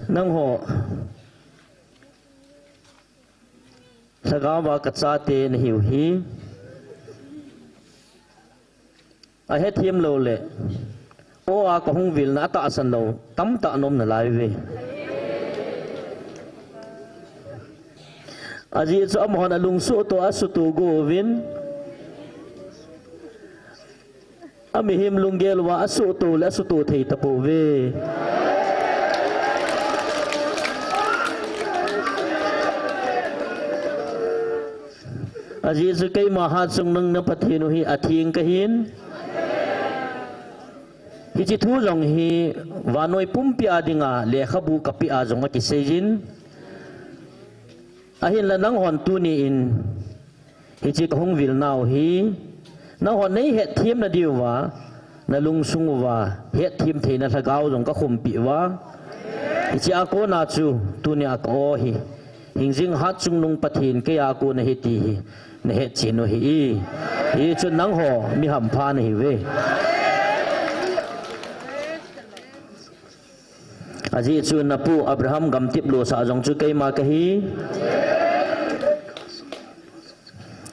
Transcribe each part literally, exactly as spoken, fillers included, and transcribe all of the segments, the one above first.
Nangho lhagao va kachate nahiu hi. Ahethem lou le, o a kahung vilna atahsan lou tamtah anom nalai uve. Ajeh chu amahon alungsuh toh asuhtoh go uvin, amihem lunggel uva asuhtoh le asuhtoh thei tapouve. Ajeh chu keima hatchungnung na Pathen u hi atheng kahin. Hiche thu jong hi vannoi pumpi a dinga lekhabu kapeh a jong akiseijin. Ahinla nanghon tuni in hiche kahung vilnau hi, nanghon neihetthem nadiuva, nalungsung uva hetthem theina lhagao jong kakhumpeh uva, hiche a kona chu tunia ka-o hi hingjing hatchungnung Pathen keia kona ahi ti hi nahetchen u ahi. Hichun nangho mihampha nahiuve. Ajeh chu napu Abraham gamtep losah jong chu keima kahi.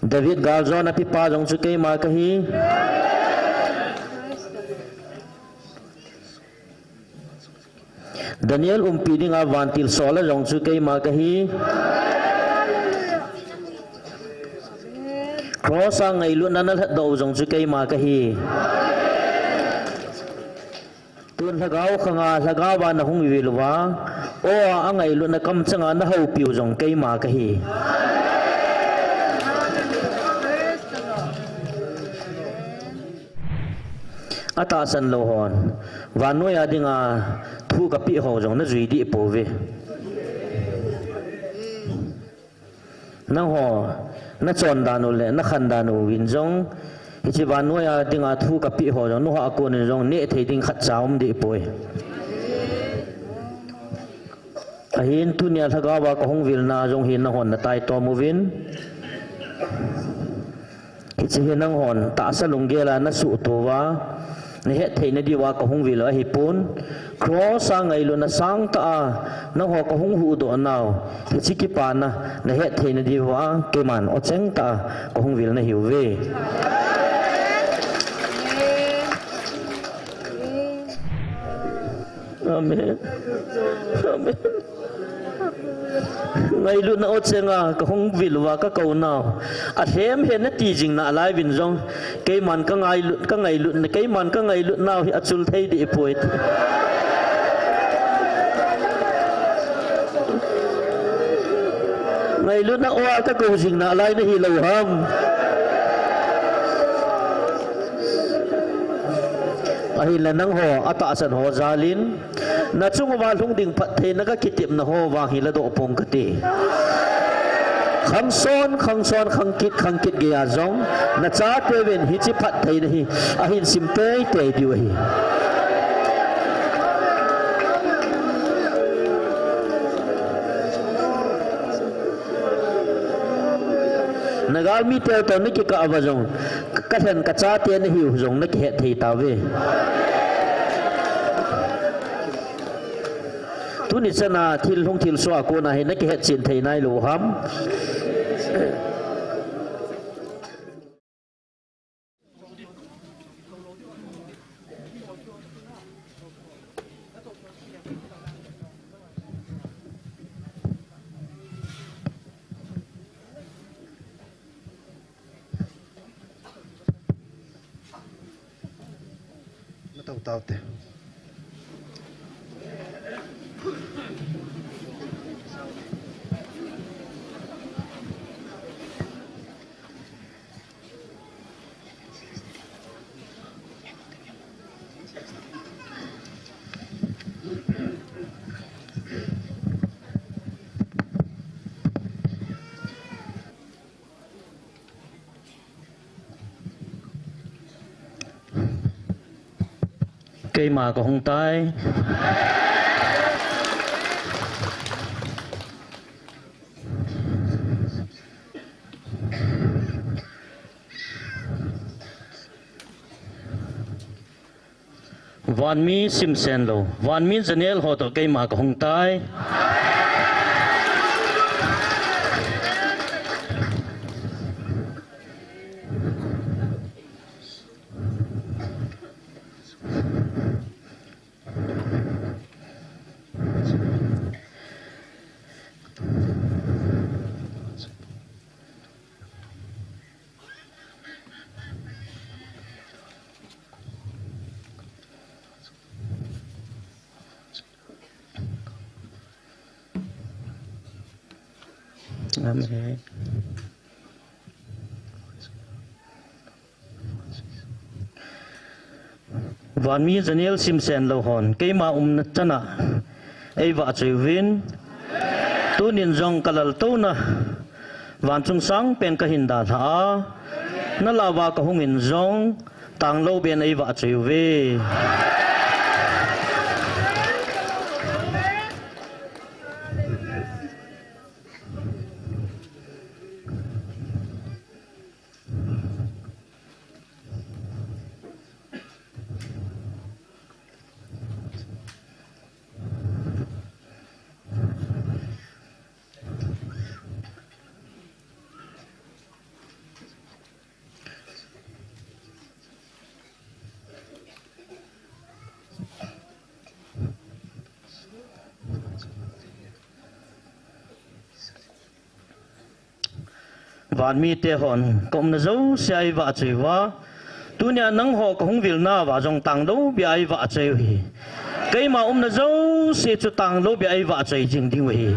David galjona pipa jong chu keima kahi. Daniel umpi dinga vantil sola jong chu keima kahi. Cross a ngailutna nalhatdoh u jong chu keima kahi. Tun lhagao khanga lhagao va nahung vil uva, o a angailutna kamchanga nahoupiu jong keima kahi. Atahsan lou hon vannoi a dinga thu kapeh ho jong najui deh pouve. Nangho nachon dan u le nakhan dan uvin jong, hiche vannoi a dinga thu kapeh ho jong nungah a konin jong nehthei ding khatcha um deh poi. Ahin tunia lhagao va kahung vilna jong hi nanghon nataitom uvin, hiche hi nanghon tahsa lunggel a nasuhtoh uva nahetthei nadiuva kahung vil u ahipon, cross a ngailutna sangtah a nangho kahung huhdoh nau, hiche kipana nahetthei nadiuva keiman ocheng tah a kahung vil nahiuve. Amen. Amen. Ngailutna ocheng a kahung vil uva kakou nau, alhem hen nati jing nalai uvin jong, keiman kangailut, kangailutna, keiman kangailut nau hi achul thei deh poi. Ngailutna o a kakou jing nalai nahi lou ham? Ahinla nangho atahsan ho jalin, nachung uva lhung ding phattheina kakitepna ho vang hi ladoh pong kate. Khangson, khangson, khangkit, khangkit geiya jong nachateuvin hiche phattheina hi ahin sim teitei diu ahi. Nagalmi tel toh nakikah uva jong, kalhen kachate nahiu jong nakihet thei tauve. Tuni chana thil hung thilsoh a kona hi nakihetchen thei nailou ham? Natao taute. Keima kahung tai. Vanmi simsen lou, vanmi janel ho toh keima kahung tai. Amen. Vanmi janel simsen lou hon keima umna chana eivahchoi uvin. Tunin jong kalaltouna vanchung sangpen kahin dalha a, nalah uva kahungin jong tanglou beh in eivahchoi uve. Vanmite hon kaumna jouse a eivahchoi uva, tunia nangho kahung vilna uva jong tanglou beh a eivahchoi u ahi. Keima umna jouse chu tanglou beh a eivahchoi jing ding u ahi.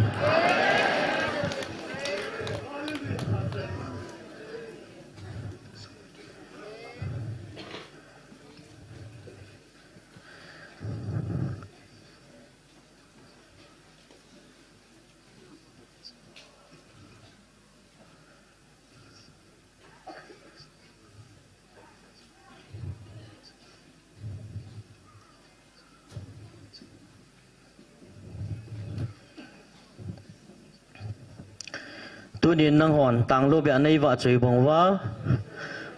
Tunin nanghon tanglou beh a neivahchoi bang uva,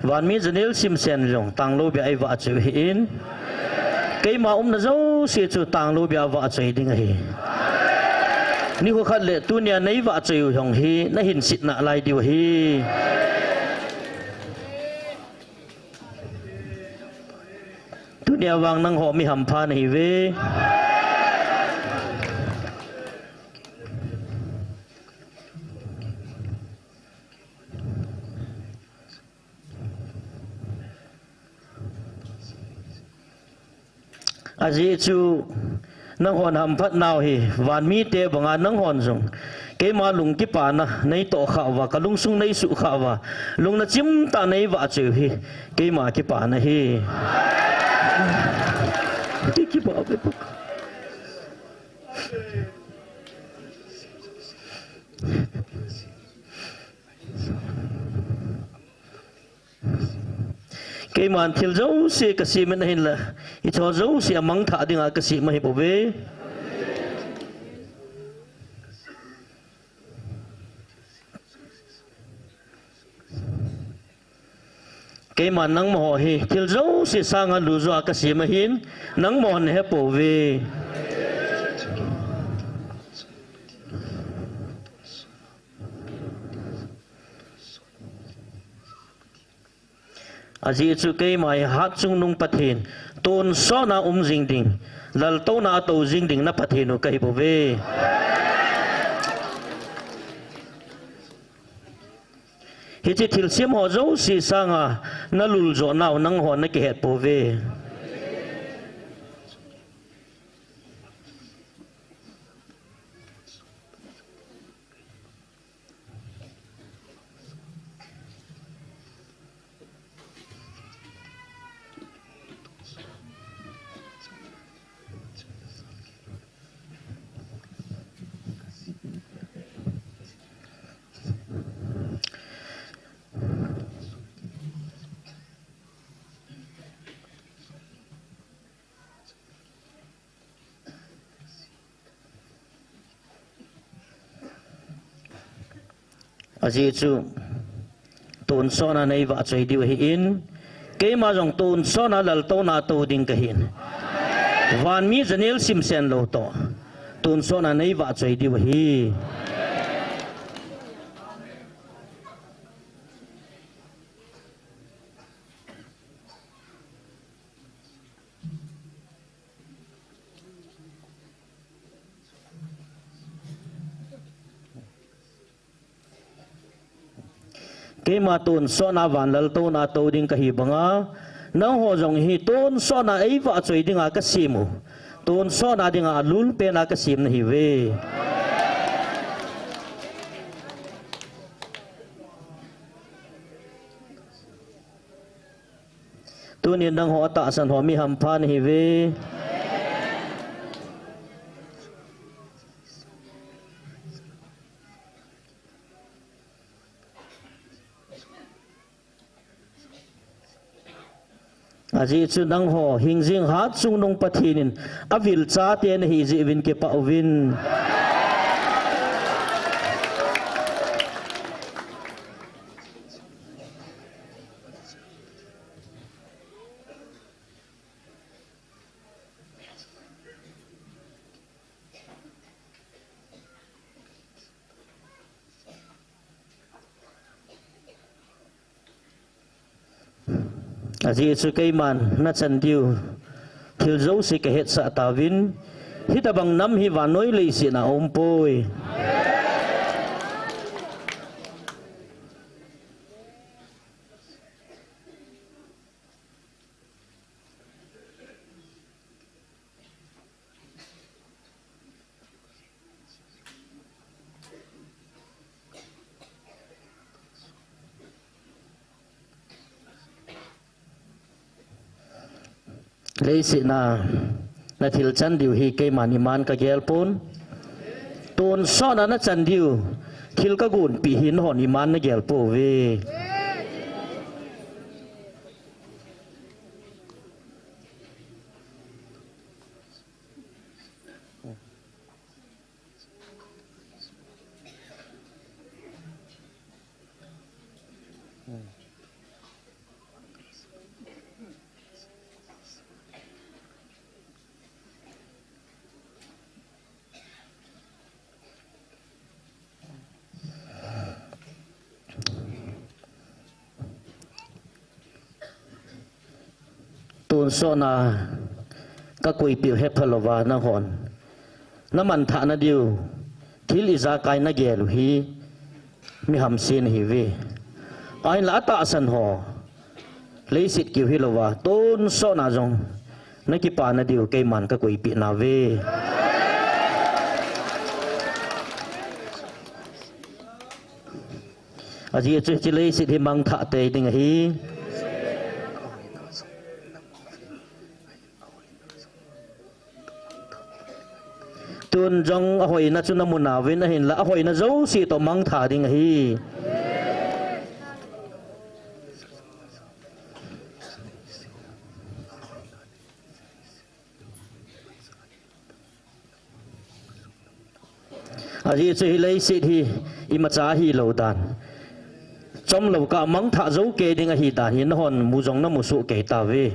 vanmi janel simsen jong tanglou beh a eivahchoi u ahin, keima umna jouse chu tanglou beh a vahchoi ding ahi. Nikho khat le tunia neivahchoi u jong hi nahinsetna lai diu ahi. Tunia vang nangho mi hampha nahiuve. Ajeh chu nanghon hamphat nau hi, vanmite banga nanghon jong keima lung kipana neitoh khah uva, kalungsung neisuh khah uva, lungna chimtah neivahchoi u hi keima kipana ahi. Ti kipa ve. Keiman thil jouse kasem in ahinla, hicheho jouse amangthah dinga kasem ahibouve. Keiman nangmaho hi thil jouse sanga lujoa kasem ahin, nangmahon nahepouve. Ajeh chu keima hi hatchungnung Pathen, tonsotna um jing ding, laltouna atou jing ding na Pathen u kahibouve. Hiche thilsem ho jouse sanga naluljoh nau nanghon nakihetpouve. Ajeh chu tonsotna neivahchoi diu ahin, keima jong tonsotna laltouna tou ding kahin. Vanmi janel simsen lou toh tonsot na nei vahchoi diu ahi. Keima tonsot na vanlaltouna tou ding kahi banga, nangho jong hi tonsot na eivahchoi dinga kasem u, tonsot na dinga alulpen a kasem nahiuve. Tunin nangho atahsan ho mi hampha nahiuve. Ajeh chu nangho hingjing hatchungnung Pathen in avil chate nahi jeh uvin kipah uvin. Ajeh chu keiman nachan diu thil jouse kahetsah tauvin, hitobang nam hi vannoi leiset a aumpoi. Leiset a nathil chan diu hi keiman iman kagel pon. Tonsot na nachan diu thil kagonpeh hi nahon iman nagel pouve. Tonsot na kakoipeh u hepha louva nahon namanthah nadiu thil ijakai nagel u hi mi hamse nahiuve. Ahinla atahsan ho leiset keu hilouva tonsot na jong nakipa nadiu keiman kakoipeh nauve. Ajeh chu hiche leiset hi mangthah tei ding ahi. Tun jong ahoina chu namu nauvin ahinla ahoina jouse toh mangthah ding ahi. Ajeh chu hi leiset hi imacha hilou dan, chomlou kah mangthah jou kei ding ahi dan hi nahon mu jong namu soh kei tauve.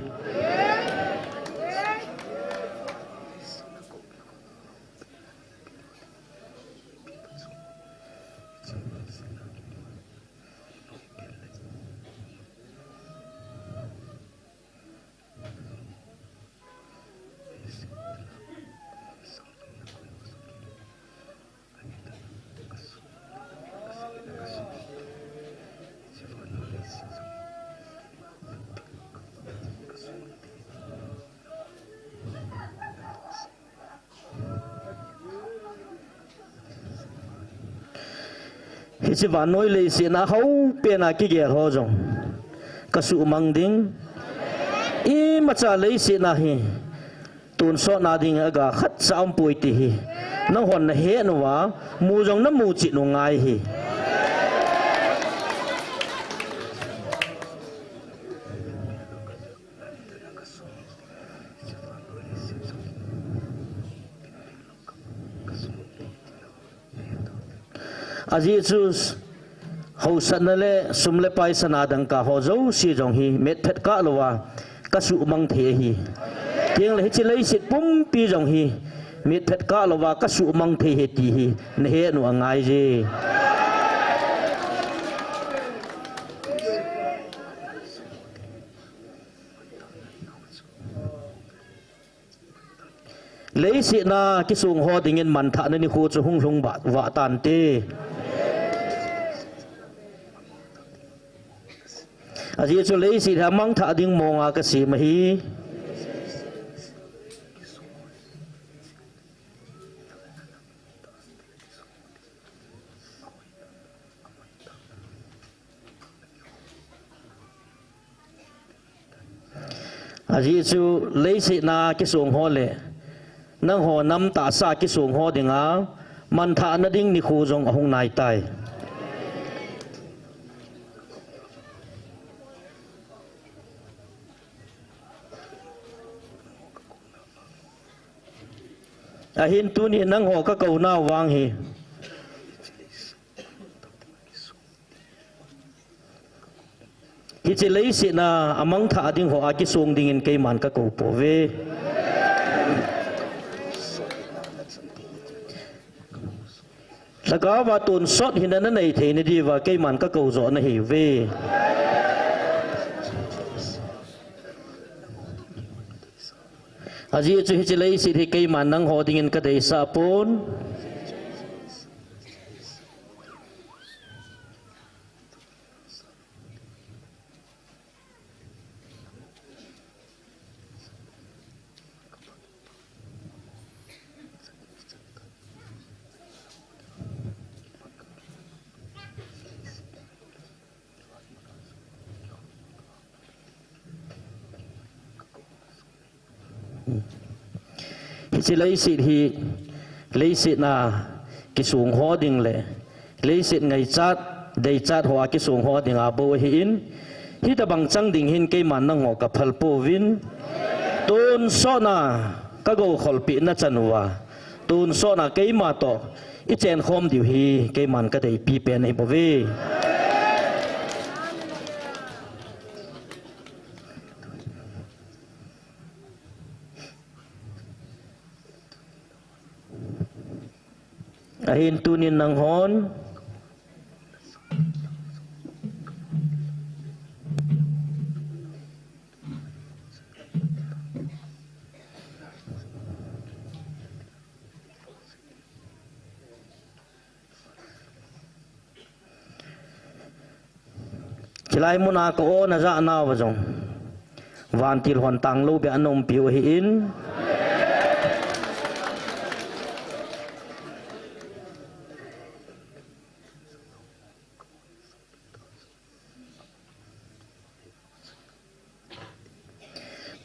Hiche vannoi leiset na hao pen a kigel ho jong kasuhmang ding. Imacha leiset na hi tonsot na ding a ga khatcha aumpoi ti hi nahon nahet uva, mu jong namu chet u ngai ahi. Ajeh chu hausatna le sum le pai sana dangka ho jouse jong hi metphet kah louva kasuhmang thei ahi. Tengle hiche leiset pumpi jong hi mitphet kah louva kasuhmang thei ahi ti hi nahet u angai e. Leiset a kisong ho dingin manthahna nikho chu hung lhung vah, vah tante. Ajeh chu leiset hi amangthah ding monga kasem ahi. Ajeh chu leiset a kisong ho le nangho nam tahsa kisong ho dinga manthahna ding nikho jong ahung nai tai. Ahin tuni nangho kakou nau vang hi, hiche leiset a amangthah ding hoa kisong dingin keiman kakou pouve. Lhagao va tonsot hina nanei theina diuva keiman kakou joh nahiuve. Ajeh chu hiche leiset hi keiman nangho dingin kadeisah pon. Hiche leiset hi, leiset a kisong ho ding le leiset ngaichat, deichat hoa kisong ho dinga bou ahin, hitobang chang ding hin keiman nangho kaphal pouvin, tonsot a kagou kholpeh nachan uva, tonsot a keima toh ichen khom diu hi keiman kadeipi pen ahibouve. Ahin tunin nanghon Chilai muna ka-o najah nauva jong vantil hon tanglou beh a naumpi u ahin.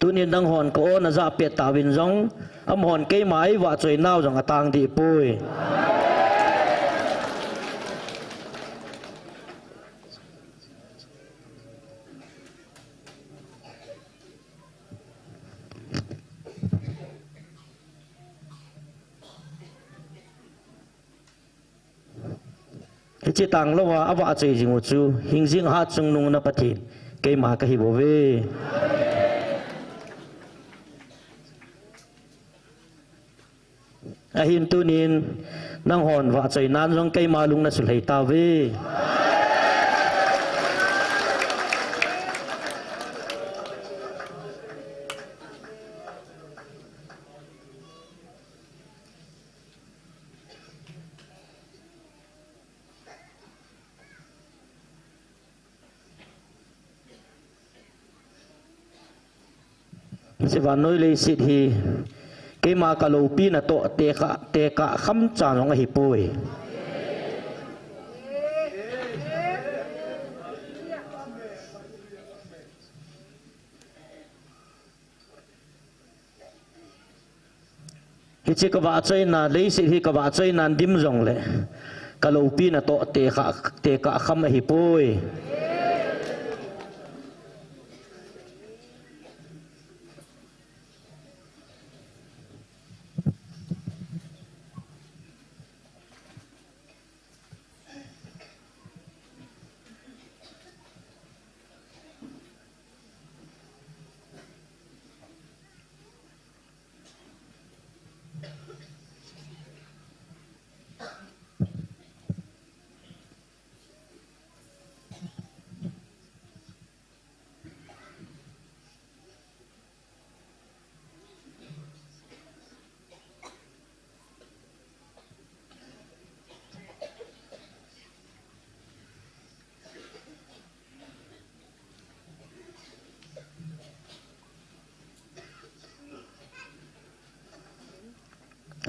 Tunin nanghon ka-o najah pet tauvin jong, amahon keima eivahchoi nau jong atang dehpoi. Hiche tanglouva avahchoi jing u chu hingjing hatchungnung na Pathen keima kahibouve. Ahin tunin nanghon vahchoi nan jong keima lung nasuhlhei tauve. Hiche vannoi leiset hi keima kaloupina toh tekah, tekah khamcha jong ahipoi. Hiche kavahchoina, leiset hi kavahchoina dim jongle kaloupina toh tekah, tekah kham ahipoi.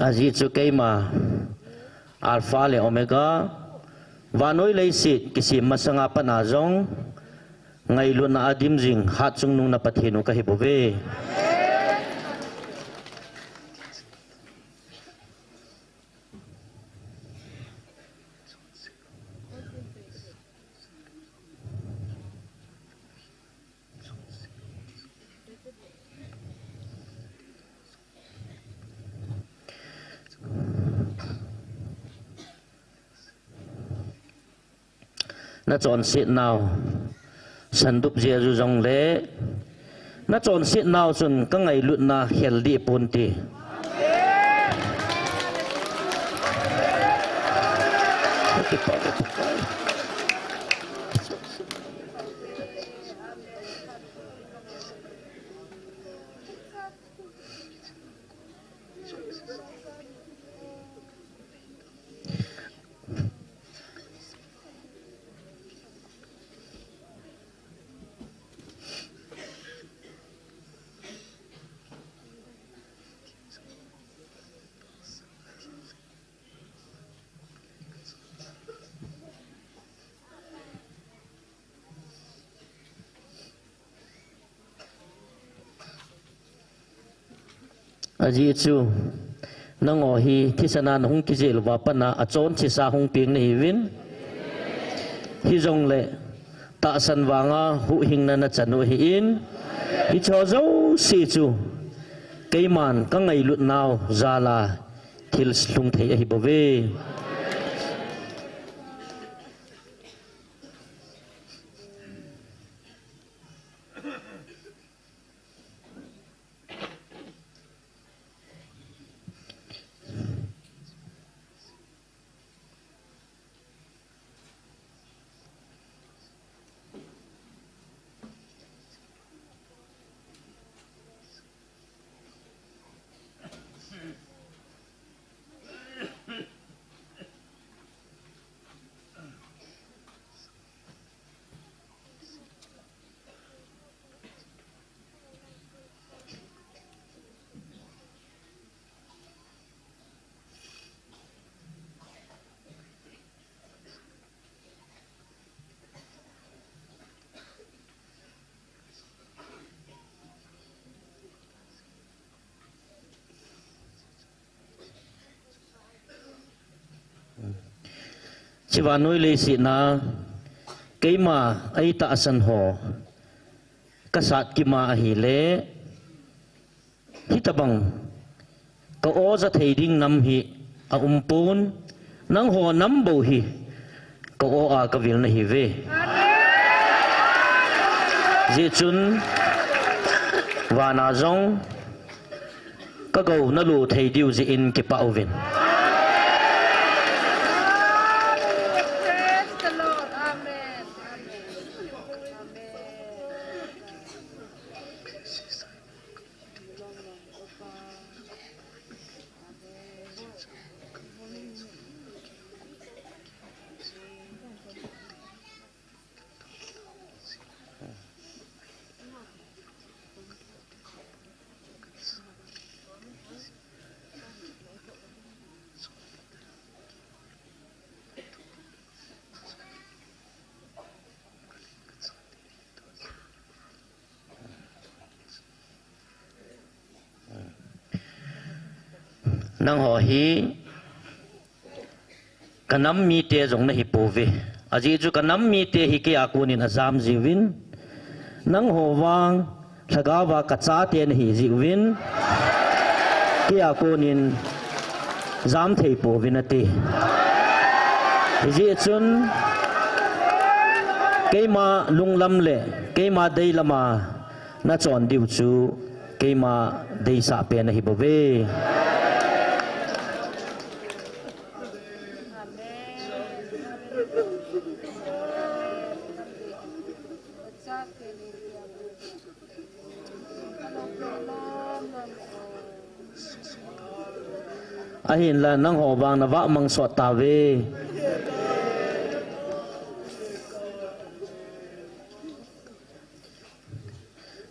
Ajeh chu keima Alpha le Omega, vannoi leiset kisem masanga pat a jong ngailutna a dim jing hatchungnung na Pathen u kahi bouve. Na chonset nau sandup jeh a chu jong le, na chonset nau chun ka ngailutna hel deh ponte. Ajeh chu nangho hi thisan a nahung kijel uva pat a achonse sa hung peng nahiuvin. Hijongle tahsan vanga huhhingna nachan u ahin, hiche jouse chu keiman ka ngailut nau jal a thil lhung thei ahi bouve. Hiche vannoi leiset a keima eitahsan ho kasat kima ahile, hitobang ka-o ja thei ding nam hi aumpon, nangho nam bou hi ka-o a kavil nahiuve. Hijeh chun vana jong kagou nalo thei diu jeh in kipah uvin. Praise the Lord. Amen. Amen. Amen. Nangho hi kanam mite jong nahipouve. Ajeh chu kanam mite hi keia konin ajam jiuvin. Nangho vang lhagao va kachate nahi jiuvin. Keia konin jam thei pouvin ati. Hijeh chun keima lunglam le keima deilam a nachon diu chu keima deisah pen ahi bouve. Ahinla nangho vang navahmang sot tauve.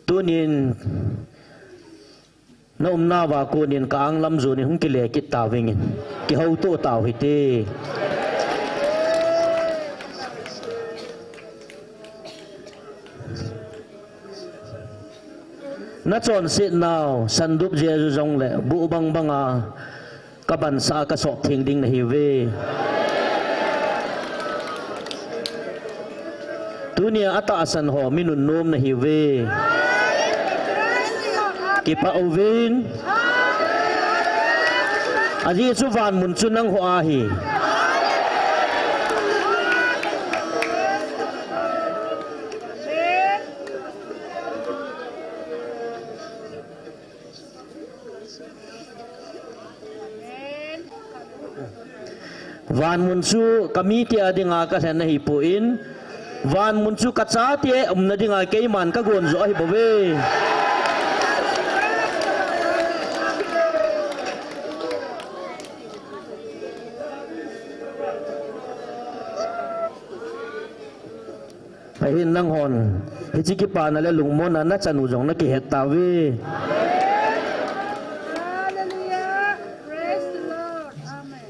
Tunin Na umnauva konin ka-ang lam jonin hung kile kit tauvingin. Kihoutoh tau hite. Na chonsetnau, sandup jeju jongle, buh bang banga, ka bansah a ka sop theng ding nahiuve. Tunia atahsan ho, mi nunnom nahiuve. Kipah uvin. Ajeh chu vanmun chu nangho ahi. Vanmun chu ka mite a dinga ka lhen ahipon, vanmun chu ka chate umna dinga keiman ka gonjo ahibouve. Ahin nanghon, hiche kipana le lungmonna nachan u jong nakihet tauve. Hallelujah. Praise the Lord. Amen.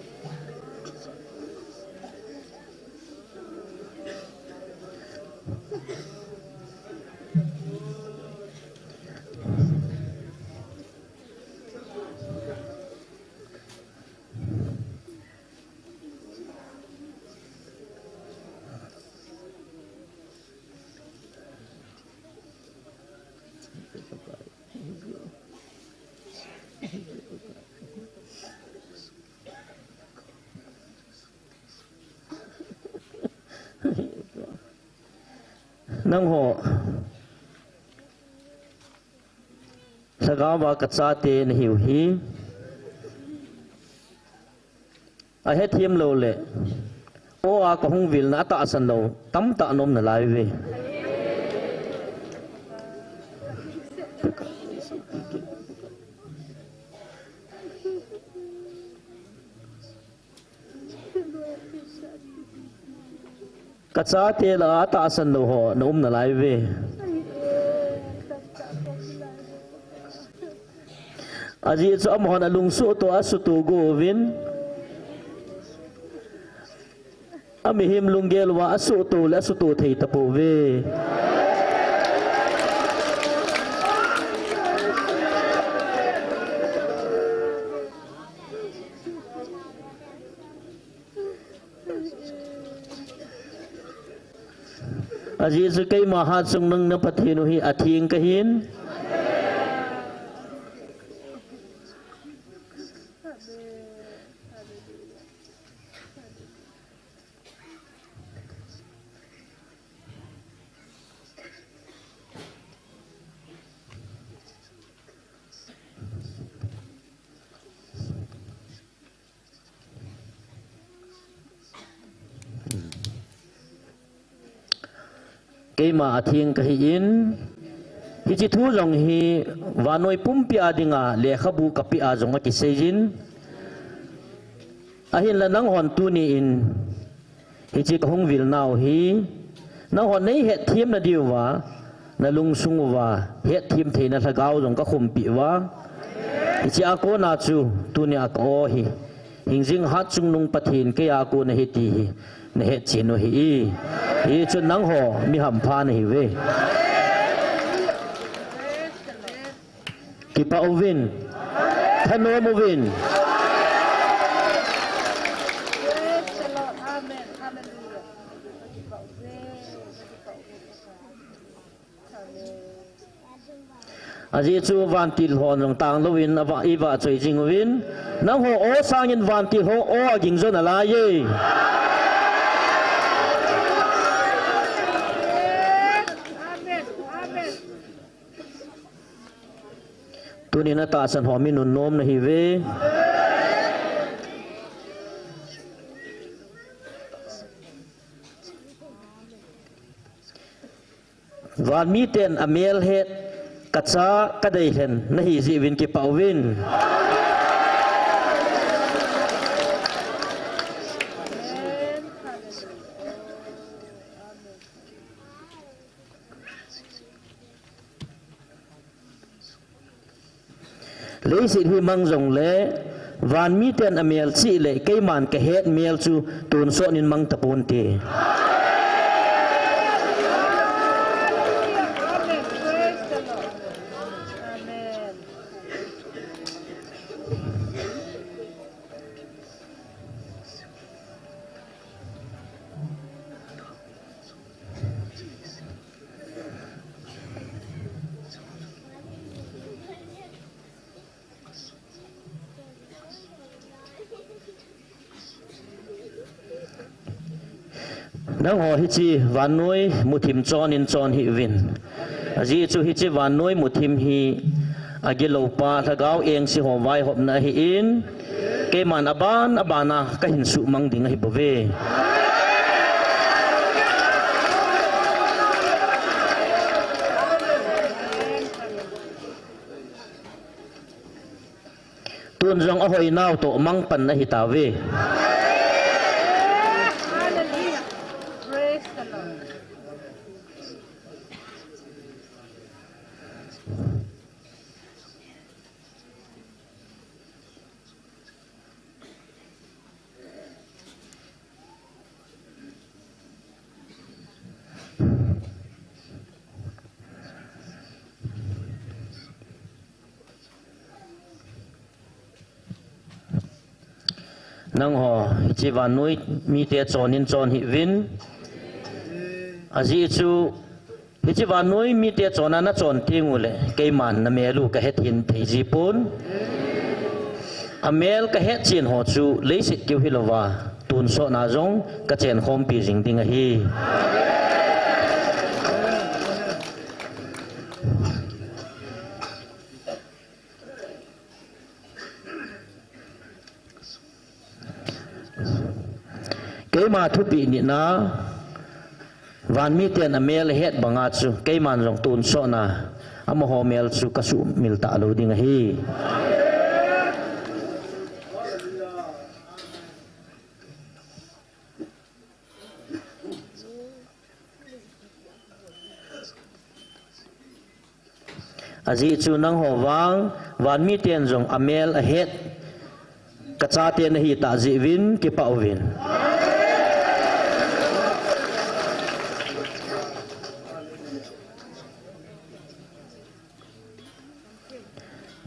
Nangho lhagao a ka chate nahiu hi. Ahethem lou le, o a kahung vilna atahsan lou tamtah ana um nalai uve. Ka chate lah a atahsan lou ho na um nalai uve. Ajeh chu amahon alungsuhto a asuhto go uvin. Amihem lunggel uva asuhto le asuhto thei tapouve. Ajeh chu keima hatchungnung na Pathen u hi atheng kahin. Keima atheng kahin, hiche thu jong hi vannoi pumpi a dinga lekhabu kapeh a jong akiseijin. Ahinla nanghon tuni in hiche kahung vilnau hi, nanghon neihetthem nadiuva, nalungsung uva hetthem theina lhagao jong kakhumpeh uva. Hiche a kona chu tunia ka o hi, hingjing hatchungnung Pathen keiya kon ahi ti hi nahetchen u ahi. Hichun nangho mi hampha nahiuve. Kipah uvin. Thanom uvin. Ajeh chu vantil hon jong tanglouvin ava, ivahchoi jing uvin. Nangho o sangin vantil ho o agingjo nalaiye. Tunin atahsan ho mi nunnom nahiuve. Van miten amel het, kacha kadeilhen nahi jeh uvin kipah uvin. Leiset hi mang jongle, van miten amel chih le keiman kahet mel chu tonsot in mang taponte. Nangho hiche vannoi muthim chon in chon hih uvin. Ajeh chu hiche vannoi muthim hi agilou pa Lhagao Engse ho vaihopna ahin, keiman aban aban a kahin suhmang ding ahi bouve. Tun jong ahoinau toh mang pan ahi tauve. Nangho hiche vannoi mite chon in chon hih uvin. Ajeh chu hiche vannoi mite chon a nachon teng uleh keiman namel u kahet hin thei jipon. Amel kahet chen ho chu leiset keu hilouva tonsot na jong kachen khompi jing ding ahi. Keima thupeh nitna, van miten amel ahet banga chu keiman jong tonsot na, amaho mel chu kasuhmil talou ding ahi. Ajeh chu nangho vang, van miten jong amel ahet, kachate nahi tah jeh uvin kipah uvin.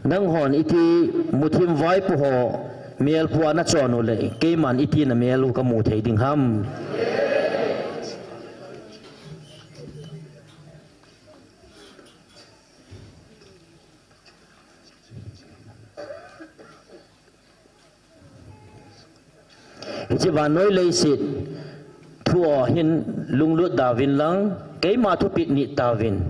Nanghon iti muthim vaipo ho mel pua nachon uleh, keiman iti namel u kamu thei ding ham. Hiche vannoi leiset thu ho hin lunglut da uvin lang, keima thupeh nit tauvin.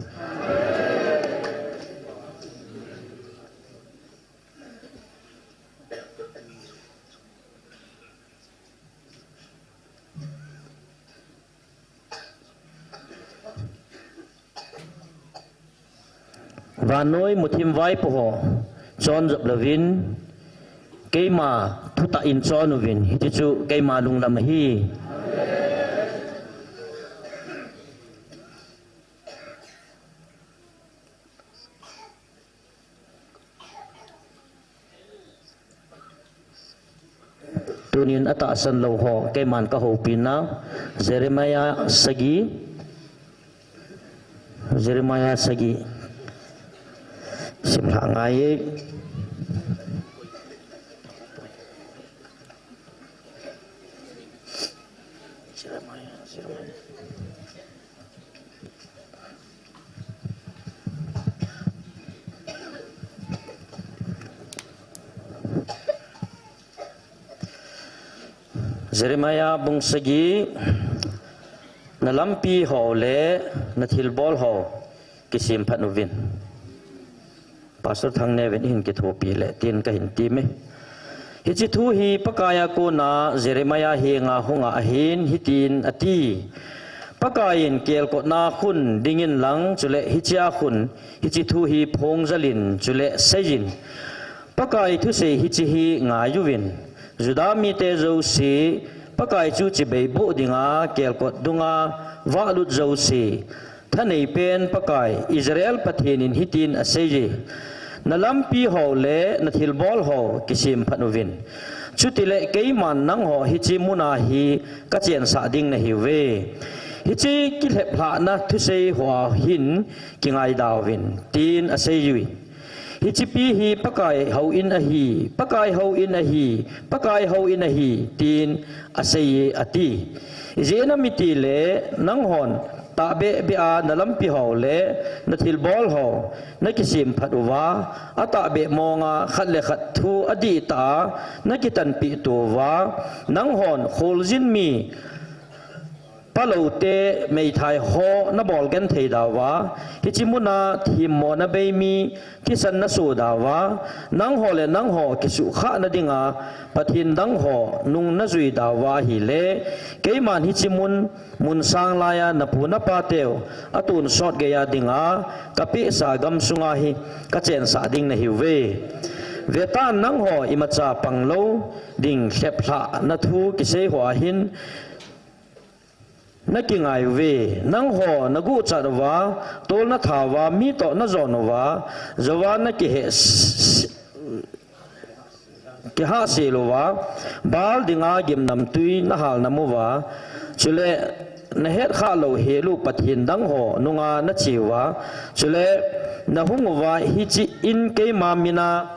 Vannoi muthim vaipo ho chon jop louvin, keima thutah in chon uvin, hiti chu keima lunglam ahi. Tunin atahsan lou ho, keiman kahoupi nau, Jeremiah sagi, Jeremiah sagi. Simlha ngai e. Jeremiah, Jeremiah. Jeremiah bung sagi, na lampi ho le na thilbol ho kisemphat uvin. Pastor Thangneo in kithopi le tin kahin time. Hiche thu hi Pakai a kona Jeremiah henga hung a ahin hitin ati. Pakai in kelkotna khun dingin lang chule hichea khun hiche thu hi phongjal in chule seiyin. Pakai thusei hiche hi ngai uvin. Juda mite jouse, Pakai chu chibai boh dinga kelkot dunga vahlut jouse. Thanei pen Pakai, Israel Pathen in hitin aseiye. na lampi ho le na thilbol ho kisemphat uvin. Chutile keiman nangho hiche muna hi kachensah ding nahiuve. Hiche kilheplhahna thusei hoa hin kingaidauvin, tin aseiyui. Hichepi hi Pakai houin ahi, Pakai houin ahi, Pakai houin ahi, tin aseiye, ati. Ijeh inem itile nanghon tahbeh beh a na lampi ho le na thilbol ho nakisemphat uva, atahbeh monga khat le khat thu adihtah a nakitanpeh to uva, nanghon kholjin mi paloute meithai ho nabol genthei dauva, hiche muna themmona bei mi thisan naso dauva, nangho le nangho kisuhkhahna dinga Pathen dangho nung najui dauva ahile, keiman hiche mun, mun sang laiya napu napateu atonsot geiya dinga kapehsa gamsunga hi kachensah ding nahiuve. Vetan, nangho imacha panglou ding lheplhahna thu kisei hoa hin nakingaiuve. Nangho naguhchat uva, tol natha uva, mi toh najon uva, jouva nakiheh s-, s-, kihahsel uva, Baal dinga gimnamtwi nahalnam uva, chule nahetkhah lou helu pathen dangho nunga nache uva, chule nahung uva, hiche in keima mina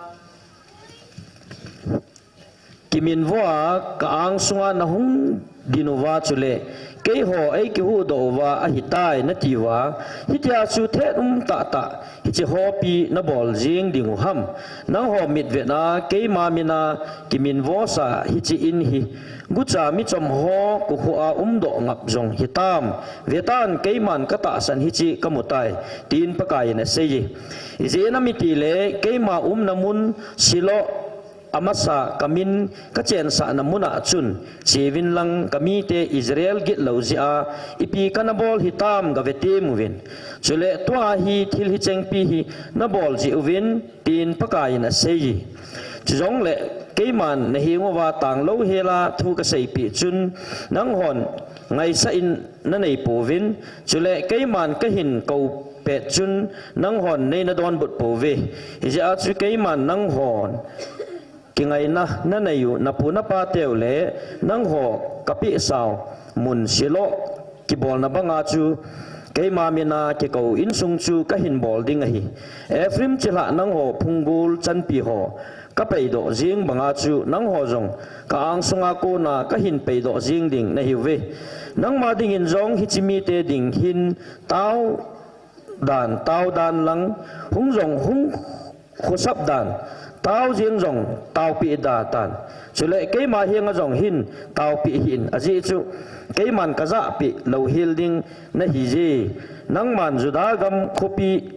kiminvo a ka-ang sunga nahung din uva, chule keiho eikihuhdoh uva ahitai natiuva, hitia chu thet um tahtah hiche hopi nabol jeng dingu ham? Nangho mitvetna keima mina kiminvosa hiche in hi gucha michomho kokhuh a umdoh ngap jong hitam? Vetan, keiman katahsan hiche kamutai, tin Pakaiyin aseiye. Ijeh inem itile keima umna mun Shiloh amasa kamin kachensahna muna chun cheuvin lang, kamite Israel gitlou jeh a ipi kanabol hitam gavetem uvin. Chule tua hi thil hichengpi hi nabol jeh uvin, tin Pakaiyin aseiye. Chujongle keiman naheng uva tanglou hela thu kaseipeh chun nanghon ngaisah in naneipouvin, chule keiman kahin koupet chun nanghon neinadonbut pouve. Hijeh a chu keiman nanghon kingaina naneiu napu napateu le nangho kapehsau mun Shiloh kibolna banga chu keima mina kikou insung chu kahin bol ding ahi. Ephraim chilhah nangho phunggol chanpiho kapeidoh jeng banga chu nangho jong ka-ang sunga kona kahin peidoh jeng ding nahiuve. Nangma dingin jong hiche mite ding hin tao dan, tao dan lang, hung jong hung khosap dan, tao jeng jong taopeh da tan. Chule keima henga jong hin taopeh hih in, ajeh chu keiman kajahpeh louhel ding nahije. Nangman Juda gam khopi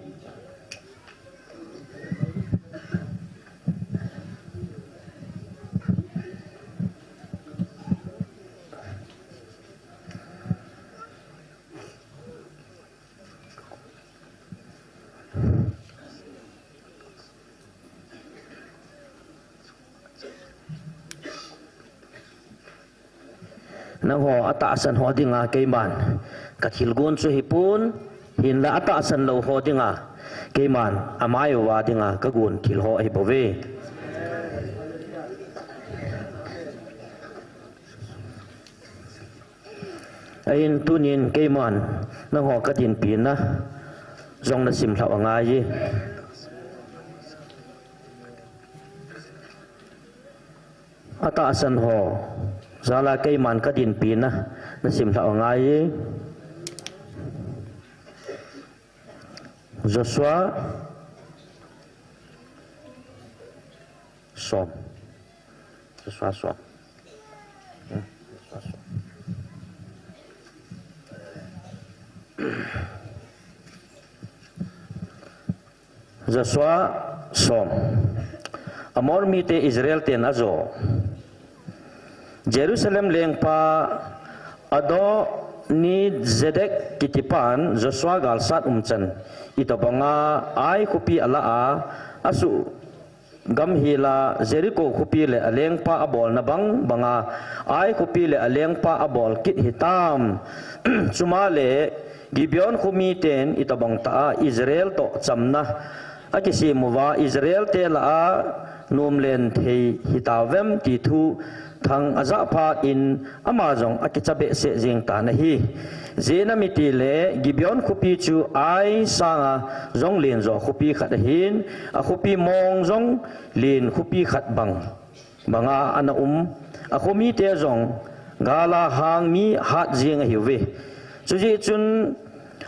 Nangho atahsan ho dinga keiman kathilgon chu hipon, hinla atahsan lou ho dinga keiman amai uva dinga kagon thil ho ahibouve. Ahin tunin keiman nangho kadinpina jong nasimlhah angaiye. Atahsan ho jala keiman kadinpina nasimlhah angaiye. Joshua som. Joshua som. Hmm, Joshua som. Joshua som. Amor mite Israel ten ajo. Jerusalem lengpa Adoni-zedek kitipan Joshua galsat umchan itobanga Ai khopi alah a, asuh gamhela Jericho khopi le alengpa abolna bang banga Ai khopi le alengpa abol kit hitam? Chumale Gibeon kho miten itobang tah a Israel toh chamna akisem uva Israel te lah a nomlen thei hitauvem ti thu thang ajah phat in ama jong akicha behseh jeng tan ahi. Ijeh inem itile Gibeon khopi chu Ai sanga jong len jo khopi khat ahin, akhopi mong jong len khopi khat bang banga ana um, akho mite jong gal a hang mi hat jeng ahiuve. Chujeh chun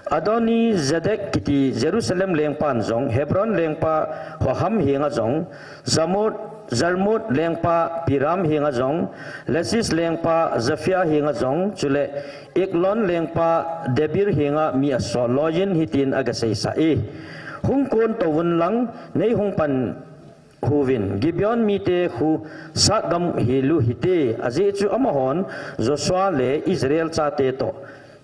Adoni-zedek kiti Jerusalem lengpan jong Hebron lengpa Hoham henga jong, Jarmut, Jarmut lengpa Piram henga jong, Lachish lengpa Japhia henga jong, chule Eglon lengpa Debir henga mi asol loiyin hitin agaseisah e, Hung kon touvun lang, nei hung pan huvin, Gibeon mite khu satgam hel u hite, ajeh chu amahon Joshua le Israel chate toh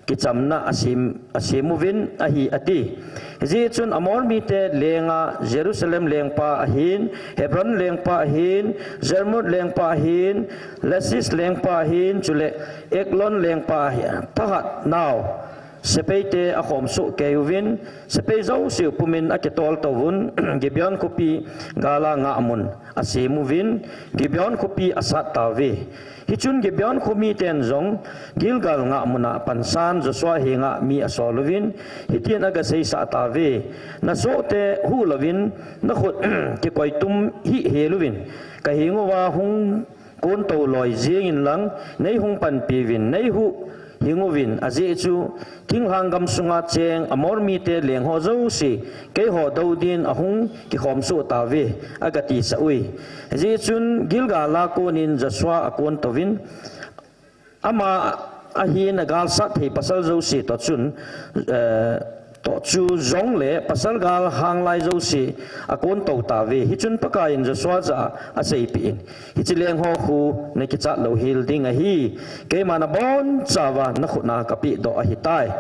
kichamna asem, asem uvin ahi, ati. Hijeh chun Amor mite lenga Jerusalem lengpa ahin, Hebron lengpa ahin, Jarmut lengpa ahin, Lachish lengpa ahin, chule Eglon lengpa ahin, thahat nau sepaite akhom soh kei uvin, sepai jouseu pumin akitol touvun, Gibeon khopi gal a ngahmun asem uvin, Gibeon khopi asat tauve. Hichun Gibeon kho miten jong Gilgal ngahmun a pansan Joshua henga mi asol uvin, hitin agaseisah tauve, Nasohte huh louvin, nakhut kikoi tum hih hel uvin, kaheng uva hung kon tou loi jengin lang, nei hung panpi uvin, nei huh hing uvin, ajeh chu thinglhang gam sunga cheng Amor mite lengho jouse keiho dou din ahung kikhom soh tauve, agatisah uve. Hijeh chun Gilgal a konin Joshua akon touvin, ama ahin agalsat thei pasal jouse toh chun, eh, toh chu jongle pasal gal hang lai jouse akon tou tauve. Hichun Pakaiyin Joshua jah a aseipeh in, Hiche lengho khu nakichat lou hel ding ahi, keima nabonchauva nakhut a kapehdoh ahitai.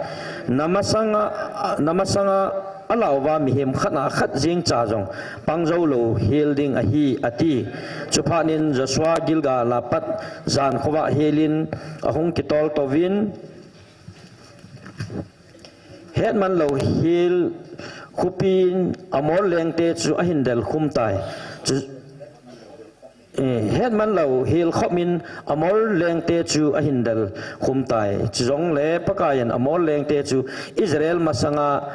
Namasanga, namasanga alah uva mihem khat a khat jeng cha jong pang jou lou hel ding ahi, ati. Chuphat in Joshua Gilgal a pat jan khovah helin ahung kitol touvin, hetman lou hel khopin Amor lengte chu ahin delkhum tai. Chu, eh, hetman lou hel khopin Amor lengte chu ahin delkhum tai. Chujongle Pakaiyin Amor lengte chu Israel masanga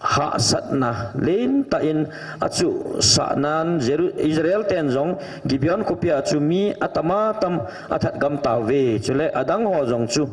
hahsatna lentah in achuhsah nan, Jeru-, Israel ten jong Gibeon khopia chu mi atam atam athat gam tauve. Chule adang ho jong chu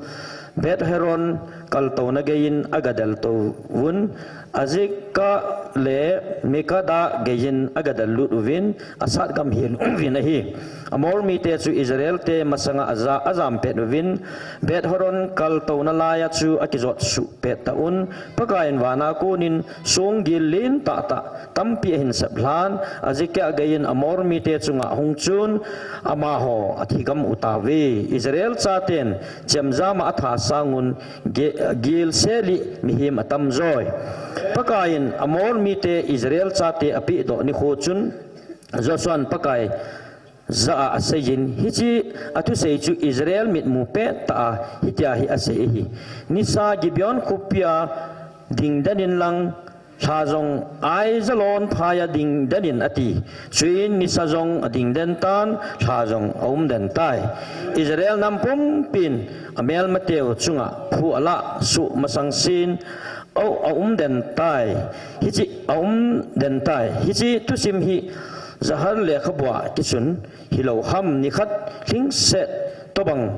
Beth-horon kaltouna geiyin agadel touvun, Azekah le Makkedah geiyin agadel lut uvin, asat gam hel uvin ahi. Amor mite chu Israel te masanga aja-, ajam pet uvin, Beth-horon kaltouna laiya chu akijot suh pet tauvun, Pakaiyin vana konin songgil lentah tah tampi ahin sep lhan, Azekah geiyin Amor mite chunga ahung chun, amaho athi gam u tauve. Israel chaten chemjam a atha sangun ge-, gel seli mihem atam joi. Pakaiyin Amor mite Israel chate apehdoh nikho chun Joshuan Pakai jah a aseiyin, hiche athusei chu Israel mitmu pettah a hitia hi asei ahi. Nisa Gibeon khopia dingden in lang, lha jong Ai jalon phaiya dingden in ati. Chuin nisa jong adingden tan, lha jong aumden tai. Israel nam pumpin amelmateu chunga phu alah suh masang sin, au, aumden tai. Hiche aumden tai. Hiche thusim hi Zahar lekhabua kisun hilou ham, nikhat lhingset tobang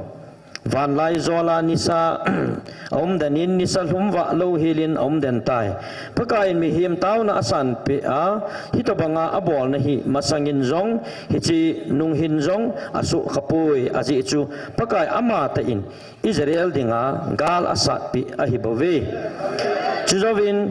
vanlai jola nisa aumden in, nisa lhumvah lou helin aumden tai. Pakaiyin mihem taona asanpeh a, hitobanga abolna hi masangin jong, hiche nungin jong asoh khapoi, ajeh chu Pakai amatah in Israel dinga gal asatpeh ahibouve. Chujouvin,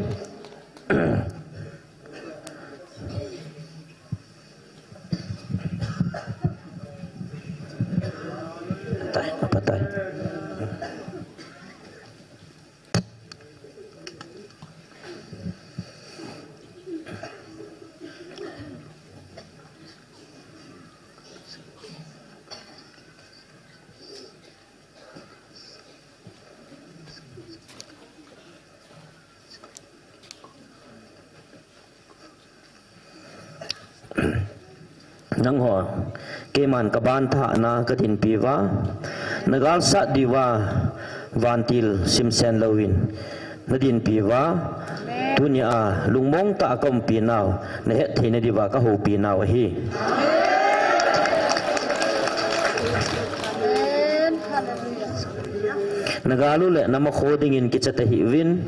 Nangho, keiman kaban thahna kadinpi uva, nagalsat diuva vantil simsen louvin nadinpi uva, tunia lungmong tah a kaumpi nau nahet theina diuva kahoupi nau ahi. Nagal u le namakho dingin kicha tahih uvin.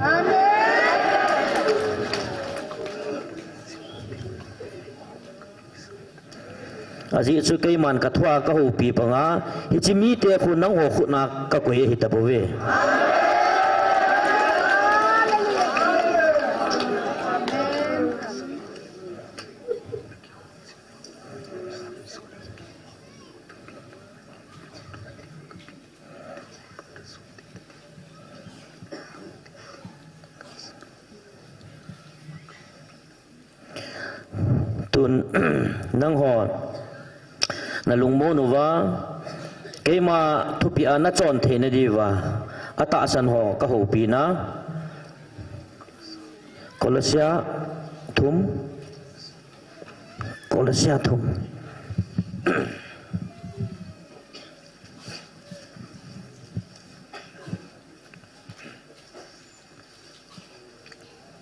Ajeh chu keiman kathua kahoupi banga, hiche mite khu nangho khutna kakoi ahi tapouve. Tun, nangho nalungmon uva, keima thupia nachon theina diuva atahsan ho kahoupi na. Kolosia thum. Kolosia thum.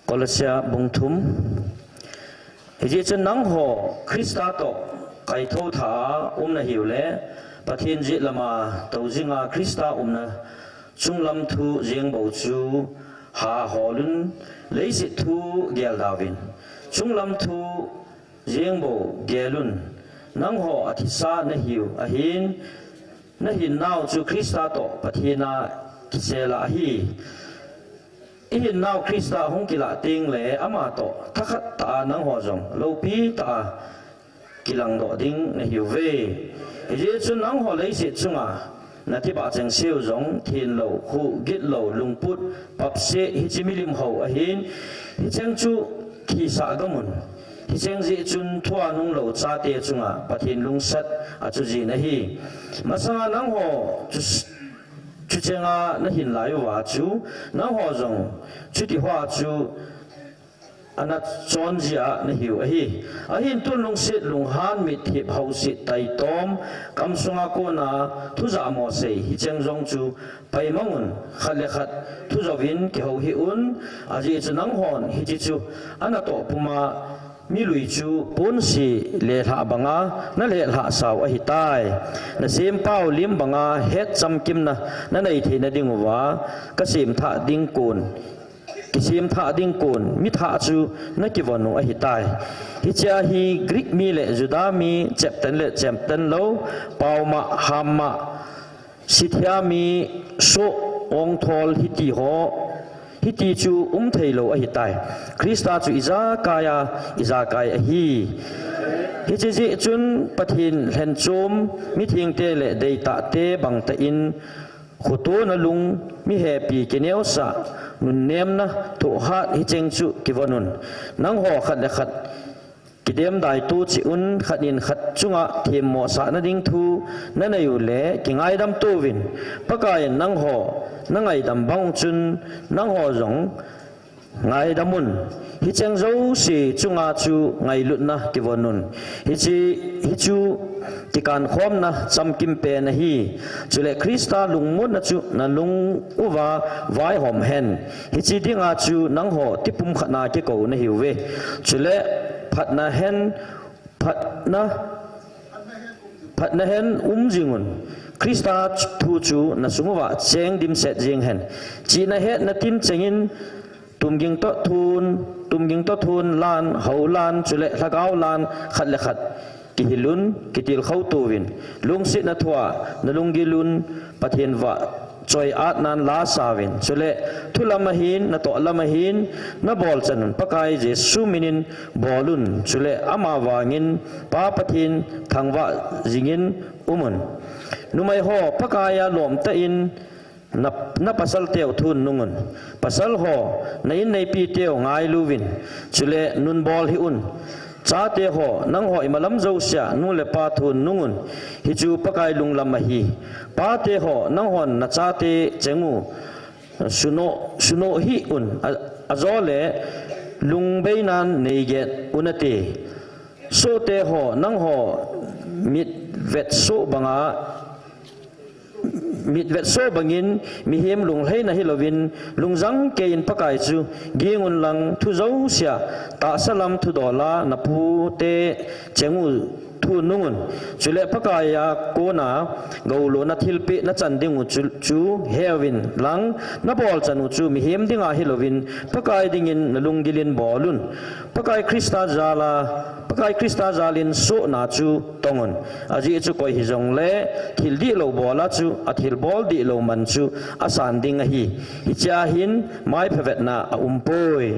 Kolosia bung thum. Hijeh chun nangho Christa toh kaithou tha a um nahiu le, Pathen jet lama tou jinga Christa umna chunglam thu jeng bou chu ha holun, leiset thu geldauvin, chunglam thu jeng bou gelun, nangho athisa nahiu ahin, nahinnau chu Christa toh Pathen a kisel ahi. Ihinnau Christa hung kilah tengle ama toh thakhat tah a nangho jong loupi tah a kilangdoh ding nahiuve. Hijeh chun nangho leiset chunga natibah chengseu jong, thenlou, khuh gitlou, lungput, papse, hiche milim hou ahin, hicheng chu thisah gamun, hicheng jeh chun thua nunglou chate chunga Pathen lungsat achujin ahi. Masanga nangho chu chuchenga nahin lai uva chu, nangho jong chuti hoa chu anachon jia nahiu ahi. Ahin tun lungset, lunghan, mitthip, hausit, taitom, kamsunga kona thujah mosei, hicheng jong chu paimangun, khat le khat thujouvin kihou hih un. Ajeh chu nanghon hiche chu anatoh puma milui chu ponsi lelhah banga nalelhah sau ahitai. Nasempau lim banga het chamkimna nanei theina dinguva, kasemthah ding kon, kisemthah ding kon mithah chu nakivon u ahitai. Hichea hi Greek mi le Juda mi, cheptan le cheptan lou, paoma, hamma, sithia mi, soh, ongthol, hiti ho, hiti chu umtheilou ahitai. Christa chu ijakaiya ijakai ahi. Hiche jeh chun Pathen lhenchom, mithengte le deitahte bangtah in, khotona lung, mihepi kineosah, nunnemna, thohhat, hicheng chu kivonun, nangho khat le khat kidemdai tocheh un, khat in khat chunga themmosahna ding thu nanei u le kingaidam touvin, Pakaiyin nangho nangaidam bang chun nangho jong ngaidamun. Hicheng jouse chunga chu ngailutna kivonun. Hiche, hichu kikankhomna chamkimpen ahi. Chule Christa lungmonna chu nalung uva vaihom hen. Hiche dinga chu nangho tipum khatna kikou nahiuve. Chule phatna hen, phatna, phatna hen umjingun. Christa thu chu nasung uva cheng dimset jeng hen. Chihna hetna tinchengin, tumging toh thun, tumging toh thun lan, hou lan, chule lhagao lan, khat le khat kihilun, kitilkhou touvin, lungsetna thua nalunggilun, Pathen vahchoi-atnan lasauvin, chule thulam ahin, natoh lam ahin, nabolchanun, Pakai Jesu minin bolun, chule amavangin Pa Pathen thangvah jingin umun. Numeiho, Pakaiya lomtah in, na, napasalteu thun nungun. Pasalho, na-inneipiteu ngailuvin, chule nunbol hih un. Chateho, nangho imalam jousea nu le pa thun nungun. Hichu Pakai lunglam ahi. Pateho, nanghon nachate cheng u sunoh, sunoh hih un, a, ajole lungbeinan neiget unate. Sohteho, nangho mitvetsoh banga, mitvetsoh bangin mihem lunglhaina hilouvin, lungjang keiyin Pakai chu gingun lang, thu jousea tahsa lam thudola napute chengu thunungun. Chule Pakaiya kona goulona thilpeh nachan dingu chu, chu heuvin lang, nabolchanu chu mihem dinga hilouvin, Pakai dingin nalunggilin bolun. Pakai Christa jala, Pakai Christa jalin sohna chu tongun. Ajeh chu koi hijongle thil dihlou bola chu, athilbol dihlou man chu asan ding ahi. Hichea hin maiphavetna aumpoi.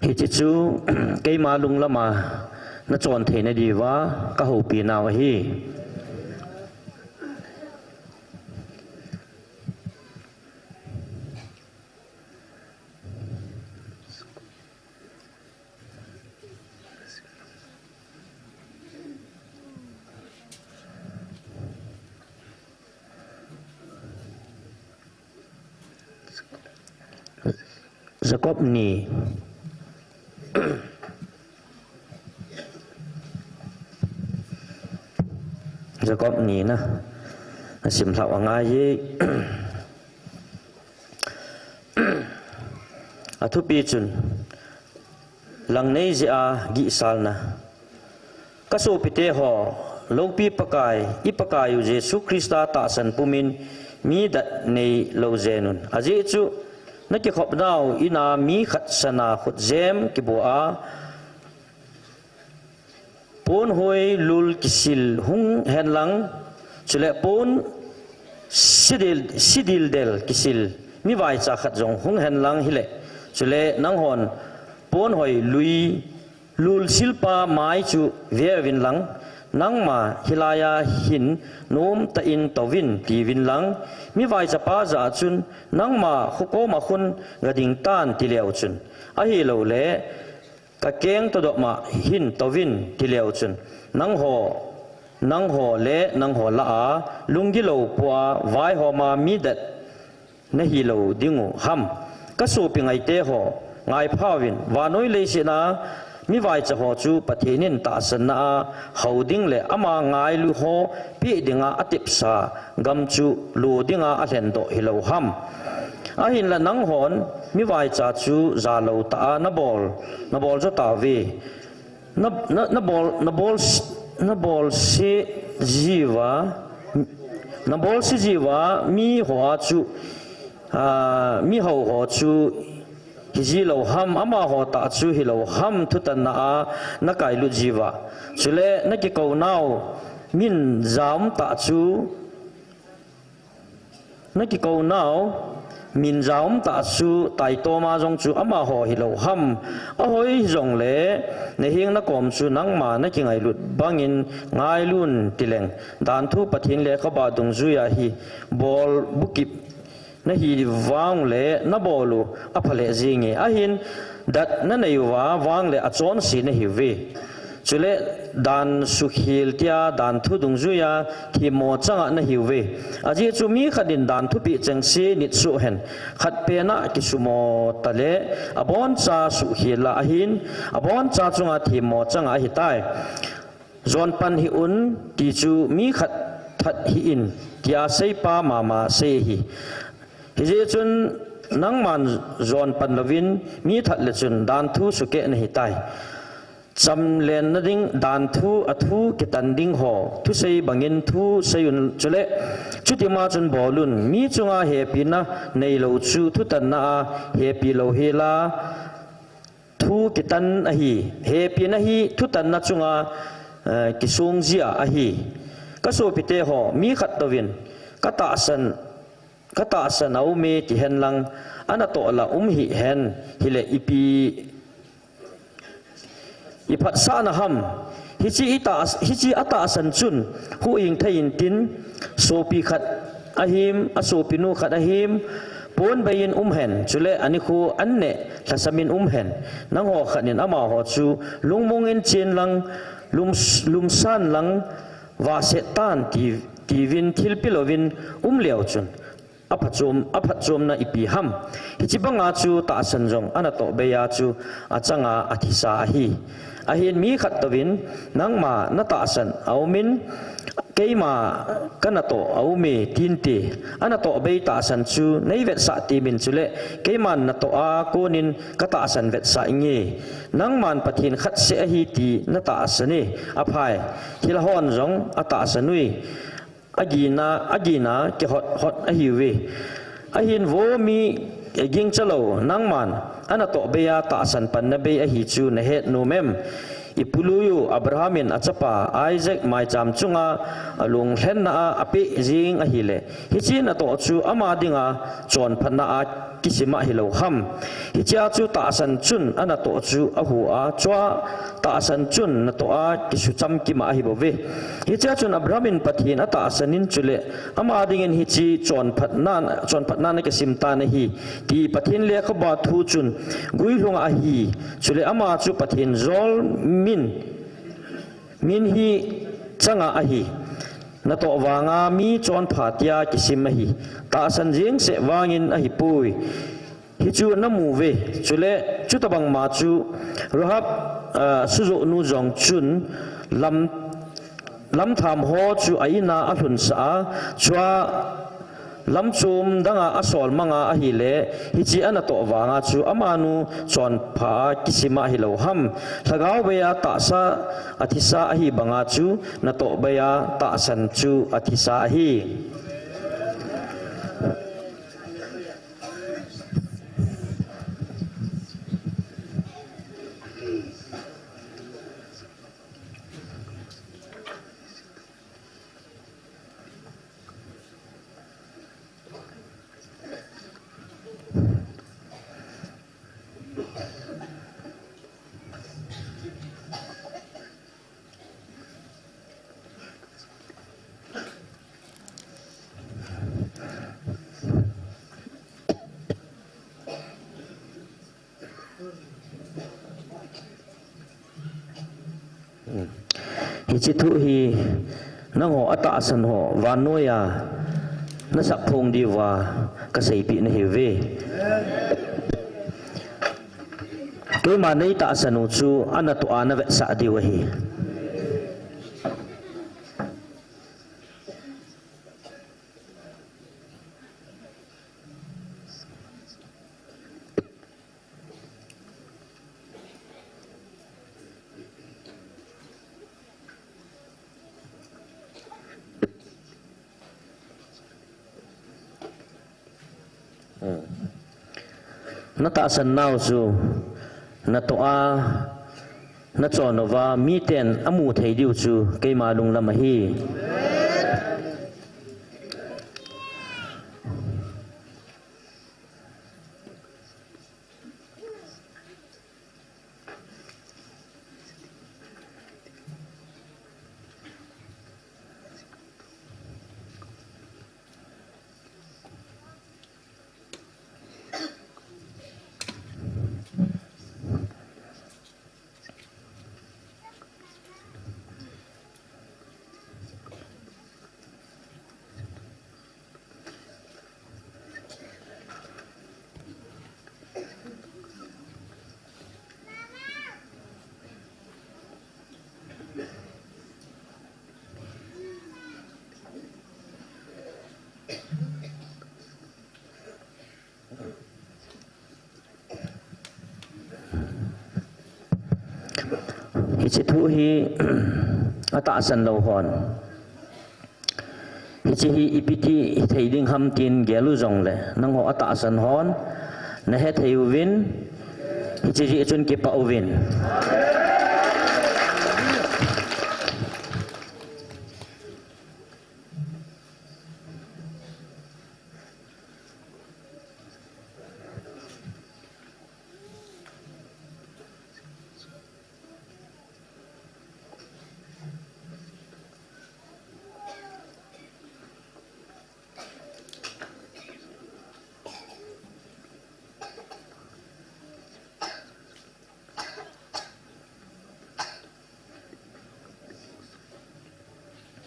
Hiche chu keima lunglama nachon theina diuva kahoupi nau ahi. Jacob ni. Jacob ni na. Nasim lhau angaiye. Athupi chun, langnei jeh a gihsalna. Kasopite ho, loupi Pakai, i Pakai u Jesu Christa tahsan pumin mi dat neilou jengun. Ajeh chu, nakikhopnau ina mi khat sana khutjem kibua a, ponhoi lul kisil hung henlang, chule pon sidil, sidildel kisil mi vaicha khat jong hung henlang hile, chule nanghon ponhoi lui lul silpa mai chu veuvin lang, nangma hilaiya hin nomtah in touvin tiuvin lang, mi vaichapa jah a chun, nangma khokoma khun gading tan tileu chun, ahiloule, kakeng todopma hin touvin tileu chun, nangho, nangho le nangho lah a lunggilou pua vaihoma mi dat nahilou dingu ham? Kasopi ngaite ho, ngaiphauvin, vannoi leiset a mi vaicha ho chu Pathen in tahsanna a hou ding le ama ngailu ho peh dinga atepsa gam chu lo dinga alhendoh hilou ham? Ahinla nanghon mi vaicha chu jalou tah a nabol, nabol jo tauve. Na, na, nabol, nabol, nabolse jiuva, nabolse jiuva miho a chu, a, mihao ho chu hiji lou ham, amaho tah chu hilou ham thutanna a nakailut jiuva. Chule nakikounau min jaum tah chu Nakikounau, min jaum tah chu taitoma jong chu amaho hilou ham? Ahoi hijongle, naheng nakom chu nangma nakingailut bangin ngailun tileng. Danthu Pathen lekhabu dungjuiya hi bol bukip nahi vang le nabol u aphaleh jenge. Ahin, dat nanei uva vang le achonse nahiuve. Chule dan sukhel tia danthu dungjuiya themmo changa nahiuve. Ajeh chu mi khat in danthu peh chengse nit suh hen. Khat pena kisumo tale aboncha sukhel a ahin, aboncha chunga themmo changa ahitai. Jonpan hih un ti chu mi khat that hih in tia seipa mama sei ahi. Hijeh chun nangman jonpan louvin mi that le chun danthu sukeh nahitai. Chamlenna ding danthu, athu kitan ding ho thusei bangin thusei un chule, chutima chun bol un. Mi chunga hepina neilou chu thutanna a hepi lou hela, thu kitan ahi. Hepina hi thutanna chunga, eh, kisong jia ahi. Kasopite ho, mi khat touvin katahsan, katahsan aume tihen lang, anatoh la um hih hen, hile ipi iphatsahna ham. Hiche itah, hiche atahsan chun huhhing thei intin, sopi khat ahim, asopinu khat ahim, ponbei in umhen, chule anikho anneh lhasamin umhen. Nangho khat in amaho chu lungmong in chen lang, lum, lumsan lang, vahset tan ti, tiuvin thilpi louvin umleu chun, aphatchom, aphatchomna ipi ham. Hiche banga chu tahsan jong anatoh beiya chu achanga athisa ahi. Ahin mi khat touvin, nangma natahsan aumin, keima kanatoh aume, tinte. Anatoh bei tahsan chu neivetsah temin chule, keiman natoh a konin katahsan vetsah inge. Nangman Pathen khat seh ahi ti natahsan e, aphai. Thilha hon jong atahsan ui. Agina, agina kihot hot ahiuve. Ahin vo mi gingchalou, nangman anatoh beiya tahsan panna bei ahi chu nahet nom em? Ipului u Abraham in achapa Isaac maicham chunga alunglhenna a apeh jing ahile, hiche natoh chu ama dinga chonphatna a kisim ahilou ham. Hichea chu tahsan chun anatoh chu ahu a, chua tahsan chun natoh a kisucham kima ahibouve. Hichea chun Abraham in Pathen atahsan in chule, ama dingin hiche chonphatna, chonphatna ana kisim tan ahi, ti Pathen lekhabua thu chun guilhunga ahi. Chule ama chu Pathen jol min, min hi changa ahi. Natoh vanga mi chonpha tia kisim ahi. Tahsan jeng seh vangin ahipoi. Hichu namu uve. Chule, chutobangma chu Rahab, ah, sujohnu jong chun lam, lamtham ho chu a-in a alhunsah a, chua lamchom danga asol manga ahile, hiche anatoh vanga chu amanu chonpha a kisima ahilou ham. Lhagao beiya tahsa athisa ahi banga chu natoh beiya tahsan chu athisa ahi. Hiche thu hi nangho atahsan ho vannoiya nasap phong diuva kaseipeh nahiuve. Keima neitahsan u chu anatoh a navetsah diu ahi. Natahsan nau chu natoh a nachon uva miten amu thei diu chu keima lunglam ahi. Hiche thu hi atahsan lou hon, hiche hi ipi ti hithei ding ham tin gel u jongle, nangho atahsan hon nahethei uvin, hiche jeh chun kipah uvin.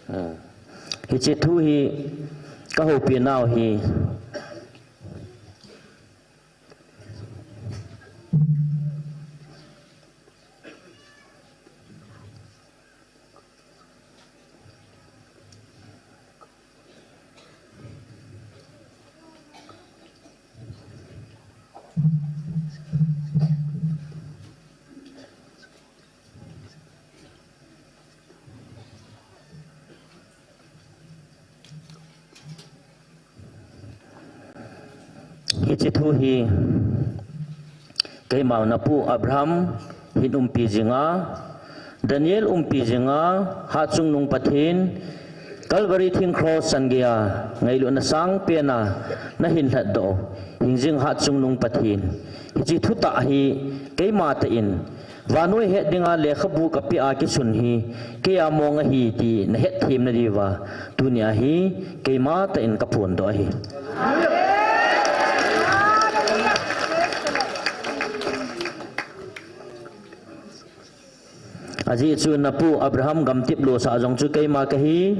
Hiche thu hi ka houpi nau hi. Hiche thu hi keima napu Abraham hin umpi jinga, Daniel umpi jinga, Hatchungnung Pathen, Calvary thing cross chan geiya ngailutna sangpena nahin lhatdoh, hingjing Hatchungnung Pathen. Hiche thutah hi keima tah in vannoi het dinga lekhabu kapeh a kisun hi keiya mong ahi ti nahet them nadiuva tunia hi keima tah in kaphondoh ahi. Ajeh chu napu Abraham gamtep losah jong chu keima kahi.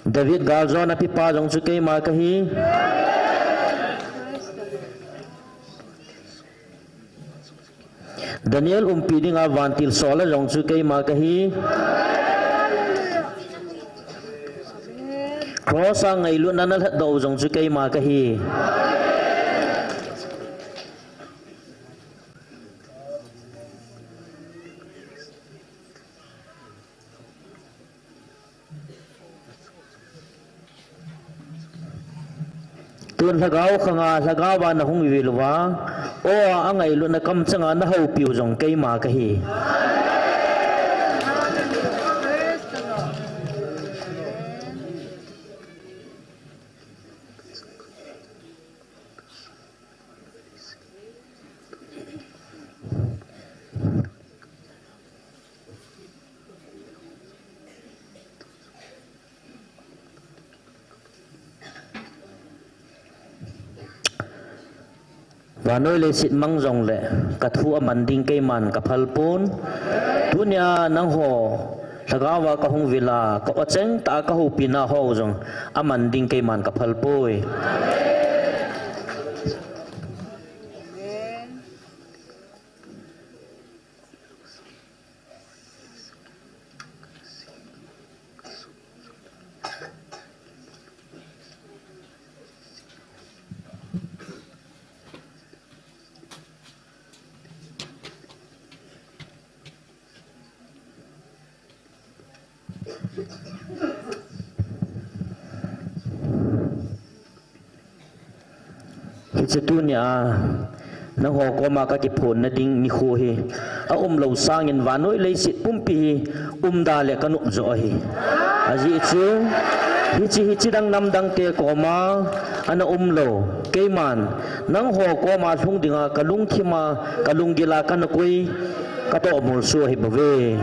David galjona pipa jong chu keima kahi. Daniel umpi dinga vantil sola jong chu keima kahi. Cross a ngailutna nalhatdoh jong chu keima kahi. Tun lhagao khanga lhagaova nahung vil uva, aw a angailutna kamchanga nahoupiu jong keima kahi. Vannoi leiset mang jongle kathu aman ding keiman kaphal pon. Tunia nangho lhagaova kahung vila ka-o chengtah a kahoupi naho jong aman ding keiman kaphal poi. Hiche tunia nangho koma kakiphonna ding nikho hi aumlou sangin vannoi leiset pumpi hi umda le kanop joh ahi. Ajeh chu hiche, hiche dang namdangte koma ana umlou, keiman nangho koma lhung dinga kalungthima kalunggila kana koi, katoh molso ahibouve.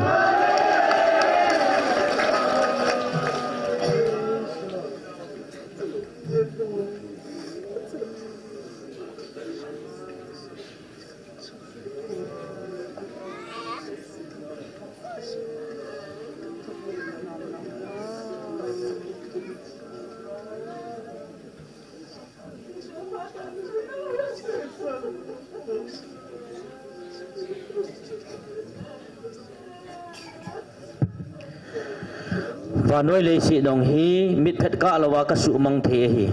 Vannoi leiset dong hi mitphet kah louva kasuhmang thei ahi.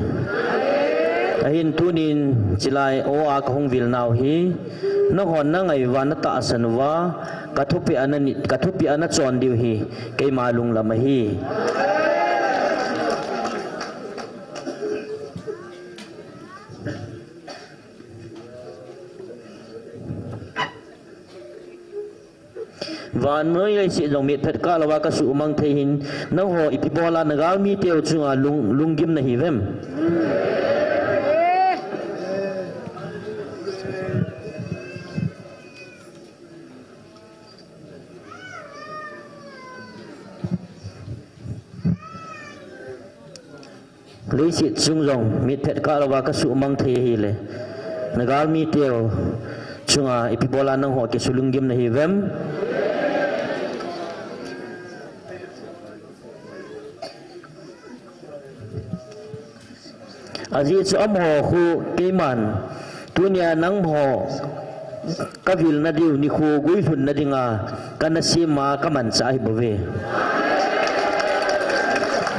Ahin tunin chilai aw a kahung vil nau hi nanghon nangai uva natahsan uva kathupeh a nani, kathupeh a nachon diu hi keima lunglam ahi. Vannoi leiset jong mitphet kah louva kasuhmang thei hin, nangho ipi bola nagalmiteu chunga lung, lunggim nahiuvem? Leiset chung jong mitphet kah louva kasuhmang thei ahile, nagalmiteu chunga ipi bola nangho kisulunggim nahiuvem? Ajeh chu amaho khu keiman, tunia nangho kavilna diu nikho guilhunna dinga kana sema kamanchah ahi bouve.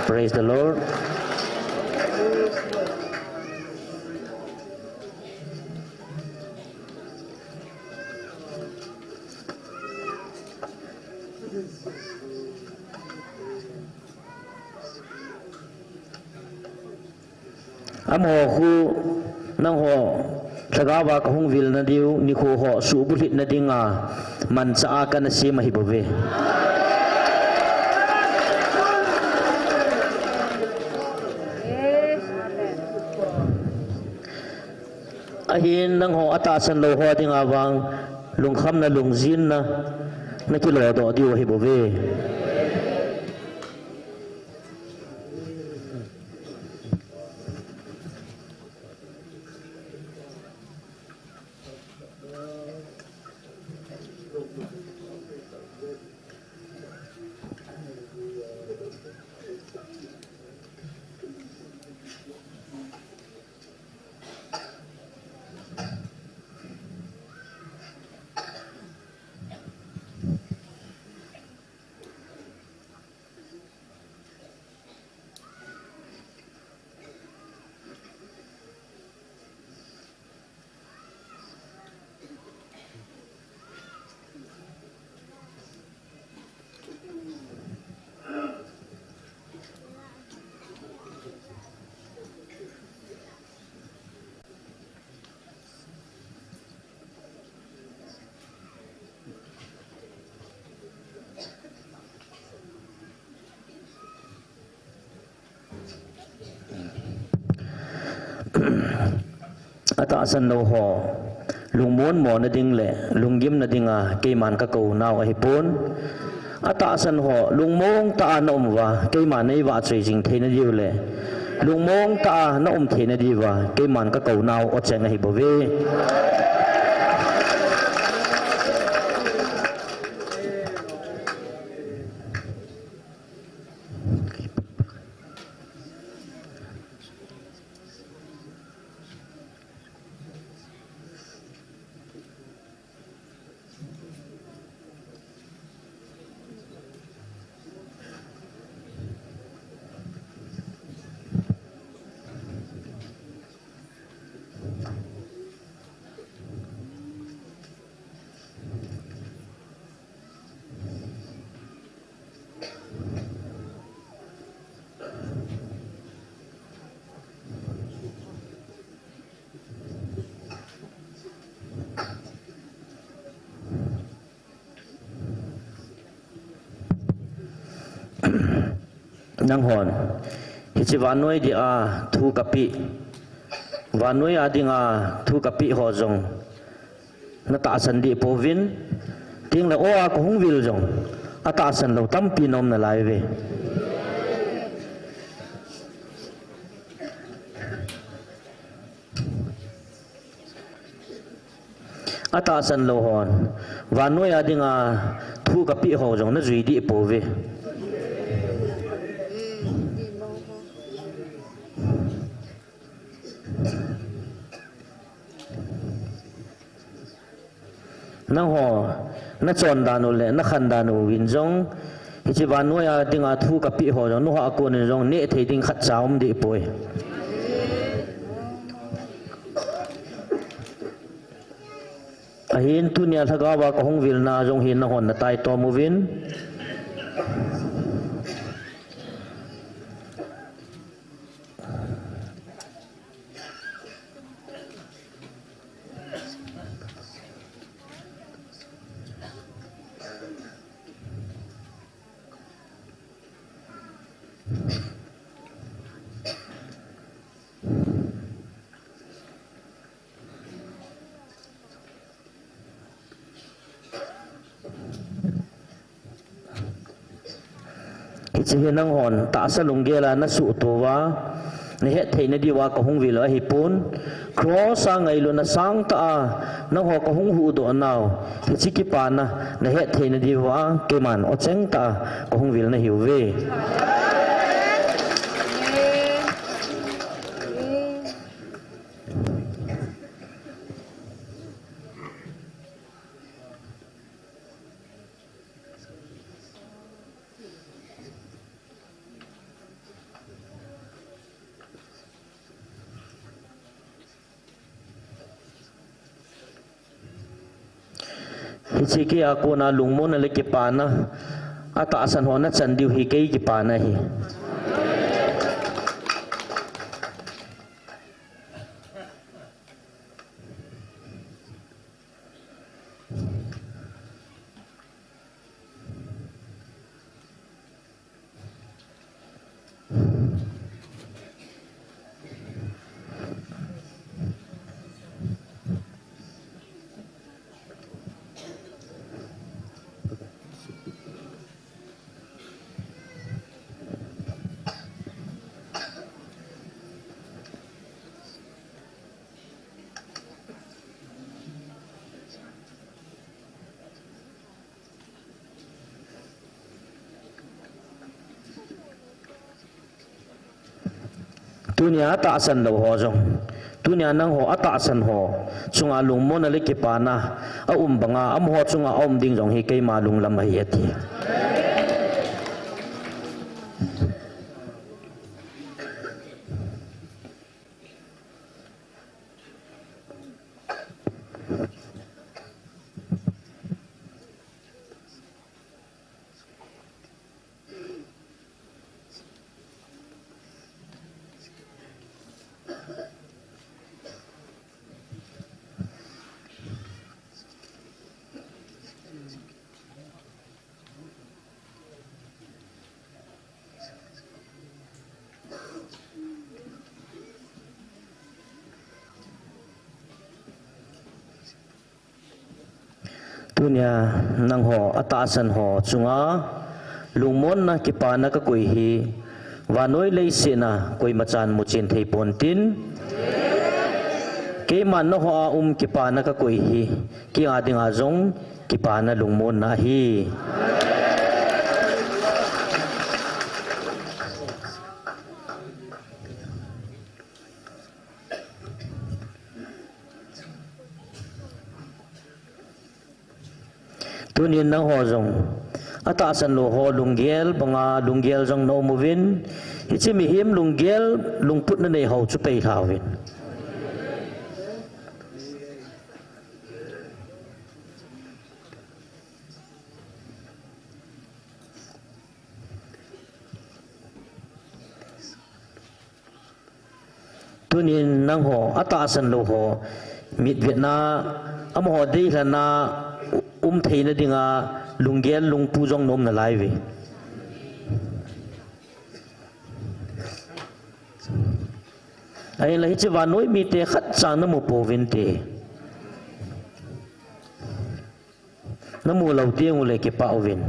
Praise the Lord. Amaho khu nangho lhagaova kahung vilna diu nikho ho suhbulhitna dinga manchah a kana sem ahi bouve. Ahin nangho atahsan lou ho dinga vang lungkhamna lungjinna nakilodoh diu ahi bouve. Atahsan lou ho lungmon mona ding le lunggimna dinga keiman kakou nau ahipon. Atahsan ho lungmong tah a naum uva keiman neivahchoi jing theina diu le lungmong tah a naum theina diuva keiman kakou nau ocheng ahi bouve. Nanghon hiche vannoi dia thu kapeh, vannoi a dinga thu kapeh ho jong natahsan deh pouvin, tengle o a kahung vil jong atahsan lou tampi naum nalai uve. Atahsan lou hon vannoi a dinga thu kapeh ho jong najui deh pouve. Nangho nachon dan u le nakhan dan uvin jong, hiche vannoi a dinga thu kapeh ho jong nahah a konin jong nehthei ding khatcha um deh poi. Ahin tunia lhagaova kahung vilna jong hin nanghon nataitom uvin. Hiche hi nanghon tahsa lunggel a nasuhto uva, nahetthei nadiuva kahung vil u ahipon, cross a ngailutna sangtah a nangho kahung huhdoh nau, hiche kipana nahetthei nadiuva keiman ocheng tah a kahung vil nahiuve. Hiche kei a kona lungmonna le kipana atahsan ho nachan diu hi kei kipana ahi. Tunia atahsan lou ho jong, tunia nangho atahsan ho chunga lungmonna le kipana aum banga amaho chunga aum ding jong hi keima lunglam ahi, ati. Tunia nangho atahsan ho chunga lungmonna kipana kakoi hi vannoi leiset a koimachan muchen thei pontin, keiman nangho a um kipana kakoi hi kei a dinga jong kipana lungmonna ahi. Tunin nangho jong atahsan lou ho lunggel banga lunggel jong naum uvin, hiche mihem lunggel lungput nanei ho chu peilha uvin. Tunin nangho atahsan lou ho mitvetna, amaho deilhenna um theina dinga lunggel lungpu jong naum nalai uve. Ahinla hiche vannoi mite khatcha namu pouvinte. Namu lou teng uleh kipah uvin.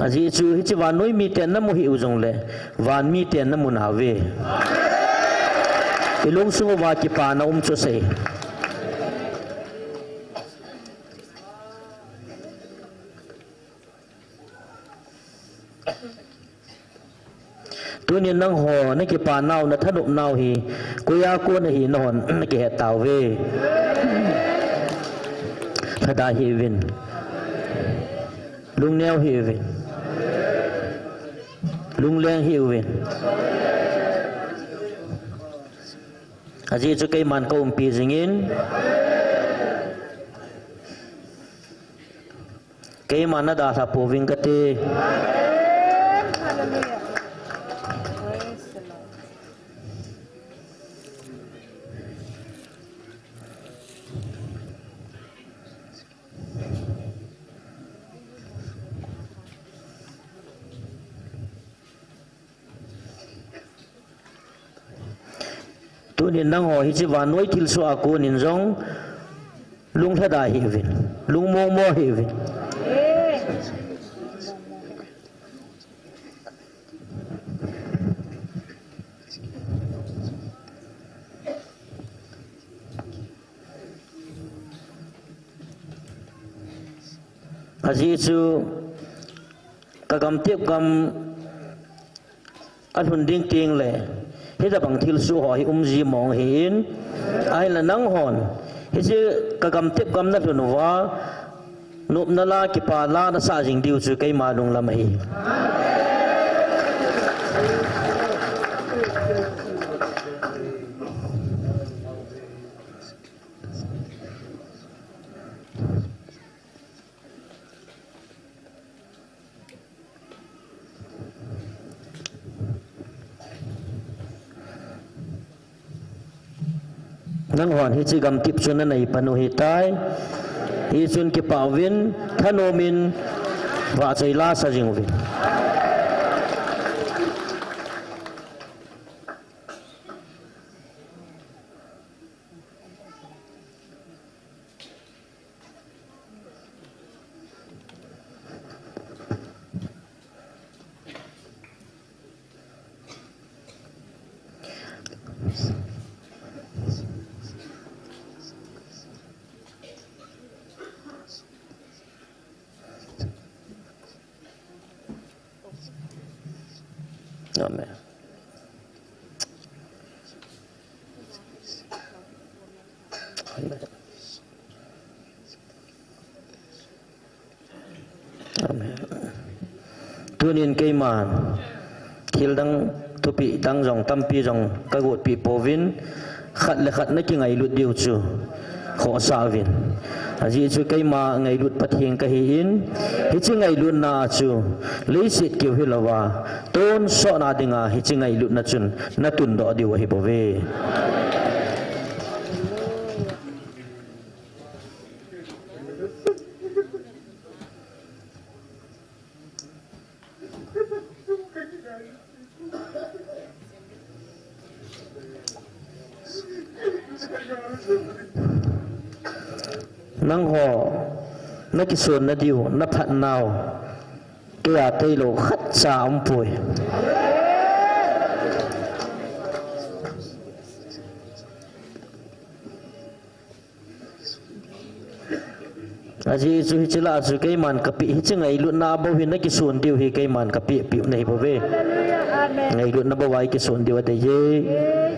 Ajeh chu hiche vannoi miten namu hih u jongleh, van miten namu nauve. Ilungsung uva kipana um chu asei. Tunin nangho nakipanau, nathanopnau hi koiya kon ahi nahon nakihet tauve. Lhada hih uvin. Lungneo hih uvin. Lungleng hih uvin. Ajeh chu keiman kaumpi jingin. Keiman nadalha pouving kate. Tunin nangho hiche vannoi thilsoh a konin jong lunglhada hih uvin, lungmongmo hih uvin. Ajeh chu kagamtep gam alhun ding tengleh, hitobang thilsoh ho hi umji mong ahin, ahinla nanghon hiche kagamtep gam nalhun uva, nopna la, kipa la nasah jing diu chu keima lunglam ahi. Nanghon hiche gamtip chu nanei pan u ahitai. Hichun kipah uvin, thanom in, vahchoi lasa jing uvin. Amen. Amen. Amen. Tunin keiman thil dang, thupi dang jong tampi jong kagotpi pouvin, khat le khat nakingailut diu chu khohsah uvin. Ajeh chu keima ngailut Pathen kahin, hiche ngailutna chu leiset keu hilouva, tonsotna dinga hiche ngailutna chun natundoh diu ahibouve. Nangho, nakisonna diu, naphatnau, keiya tailou khatcha aumpoi. Ajeh chu hiche lah chu keiman kapeh, hiche ngailutna bou hi nakison diu hi keiman kapeh peh u nahibouve. Hallelujah. Amen. Ngailutna bou a ikison diu adeiye. Amen.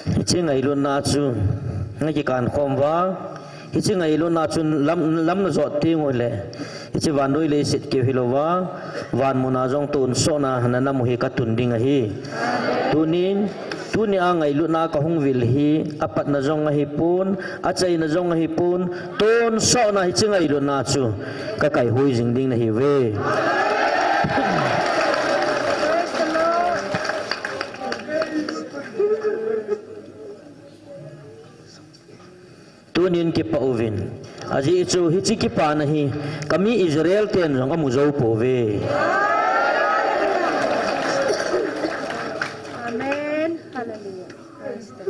Hiche ngailutna chu nakikan khom uva, hiche ngailutna chun lam, lam najot teng uleh, hiche vannoi leiset keu hilouva, van muna jong tonsotna nanam u hi katun ding ahi. Tunin, tunia ngailutna kahung vil hi, apatna jong ahipon, achaina jong ahipon, tonsotna hiche ngailutna chu kakaihui jing ding nahiuve. Tunin kipah uvin. Ajeh chu hiche kipana hi kami Israel ten jong amu jou pouve. Amen. Hallelujah. Praise the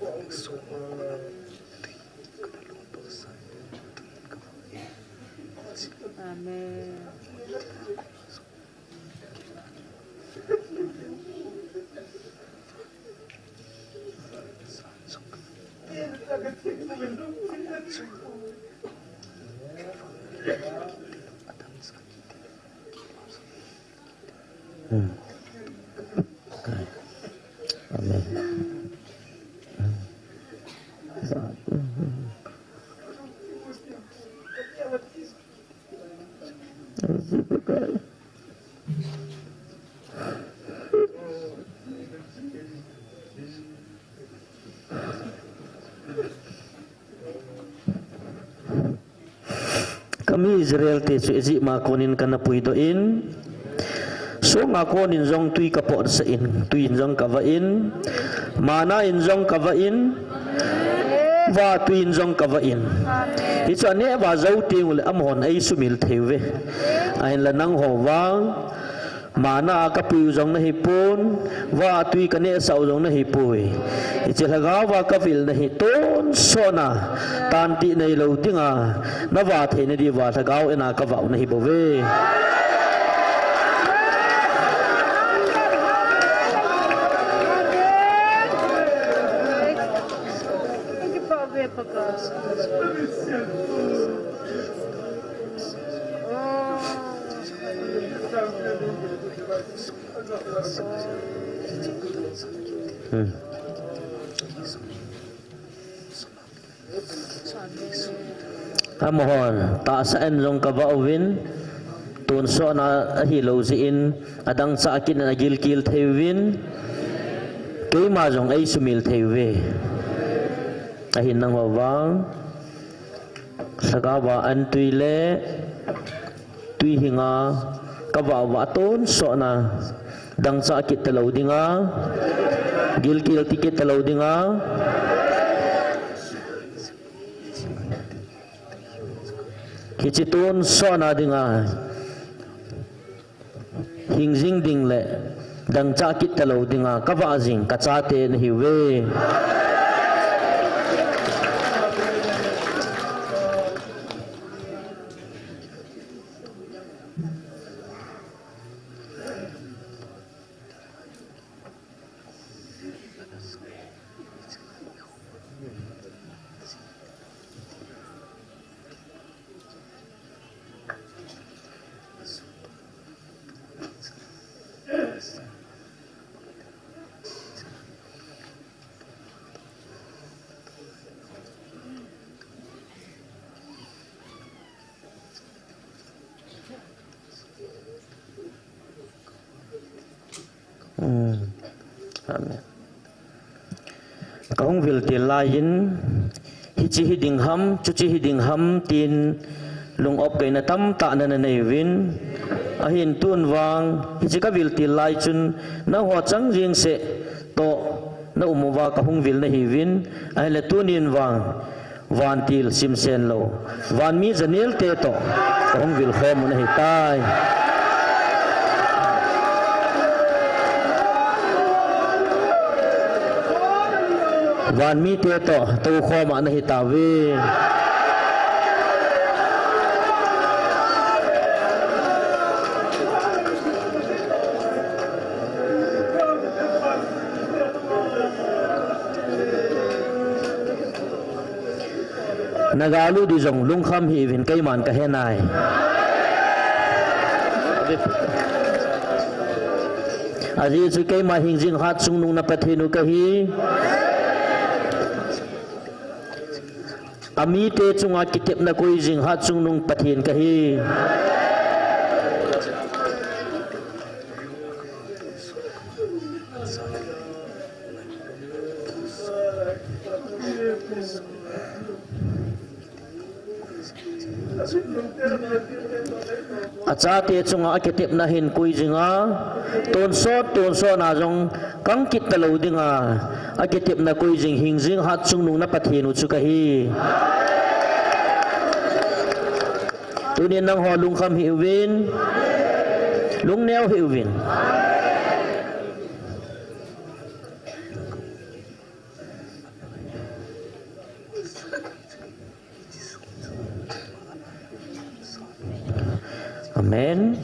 Lord. Amen. Hmm. Amen. Kami Israel te chu Egypt a konin kana puidoh in, songa konin jong tui kapotsah in, tui in jong kavah in, manna in jong kavah in, vah tui in jong kavah in. Hichu aneh vah jou teng uleh amahon eisumil thei uve. Ahinla nangho vang, manna a kapui u jong nahipon, vah a tui kanehsah u jong nahipoi. Hiche lhagao a kavilna hi tonsotna, tantih neilou dinga, navah theina diuva lhagao ina kavah u nahibouve. Hmm. Amahon tahsa en jong kavah uvin, tonsotna ahilou jeh in, adangchah kit in agilkel thei uvin, keima jong eisumil thei uve. Ahin nangho vang, lhagao va an tui le tui hinga kavah uva tonsotna dangchah kit talou dinga, gilkel ti kit talou dinga, hiche tonsotna dinga hing jing ding le dangchah kit talou dinga kavah jing kachate nahiuve. Hmm. Amen. Kahung vil til laiyin, hiche hi ding ham, chuche hi ding ham, tin lung-op kaina tamtah nana nei uvin. Ahin tun vang, hiche kavil til lai chun, nangho chang jeng seh toh, na um uva kahung vil nahiuvin. Ahinla tunin vang, vantil simsen lou, vanmi janel te toh kahung vil khom u nahitai. Vanmi te toh tou khom a nahitauve. Nagalu di jong lungkham hih uvin, keiman kahe nai. Ajeh chu keima hingjing hatchungnung na Pathen u kahi. Amite chunga kitepna koi jing hatchungnung Pathen kahi. Achate chunga akitepna hin koi jinga, tonsot, tonsot na jong kang kit talou dinga, akitepna koi jing hingjing hatchungnung na Pathen u chu kahi. Tunin nangho lungkham hih uvin, lungneo hih uvin. Amen.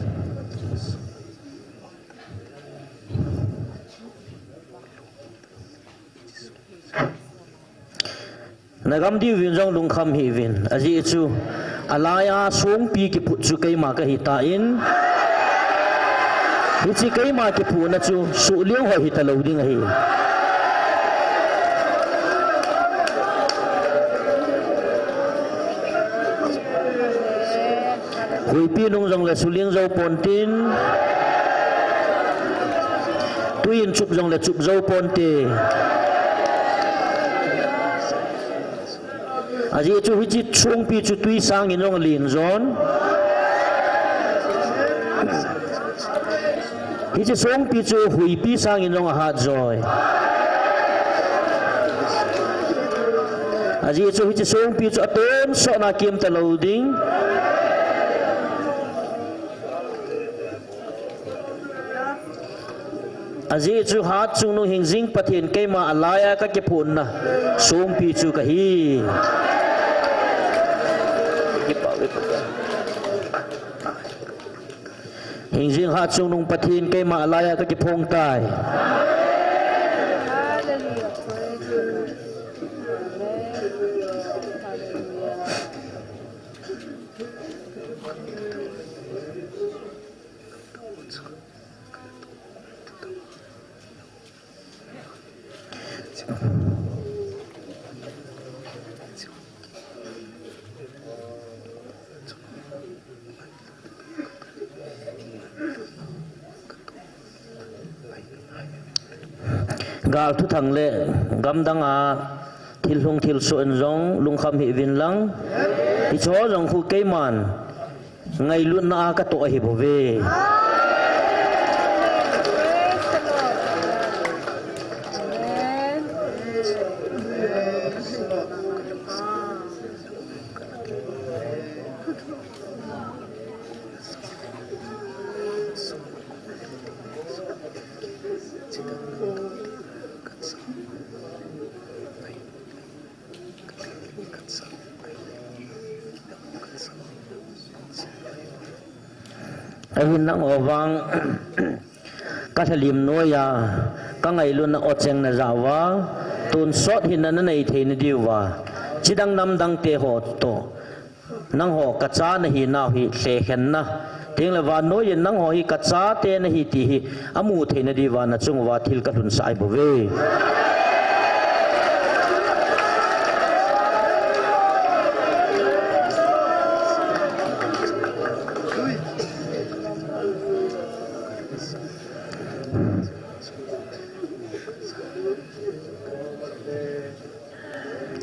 Nagam diuvin jong lungkham hih uvin. Ajeh chu, alaiya songpi kiphut chu keima kahitan, hiche keima kiphutna chu suhliu ho hitalou ding ahi. Huipi nung jongle suling jou pontin, tui in chup jongle chup jou ponte. Ajeh chu hiche songpi chu tui sangin jong alen jon. Hiche songpi chu huipi sangin jong ahat joi. Ajeh chu hiche songpi chu atonsot na kem talou ding. Ajeh chu hatchungnung hingjing Pathen keima alaiya kakiphutna songpi chu kahi. Hingjing hatchungnung Pathen keima alaiya kakiphong tai. Gal thuthang le gamdang a thil hung thil soh in jong lungkham hih uvin lang. Hiche ho jong khu keiman ngailutna a katoh ahi bouve. Ahin nangho vang, ka lhalim noiya ka ngailutna o cheng najah uva, tonsot hinna nanei theina diuva, chidang namdang te ho toh nangho kacha nahinau hi lhekhenna, tengle vannoi in nangho hi kachate nahi ti hi amu theina diuva nachung uva thil kalhunsah ahi bouve.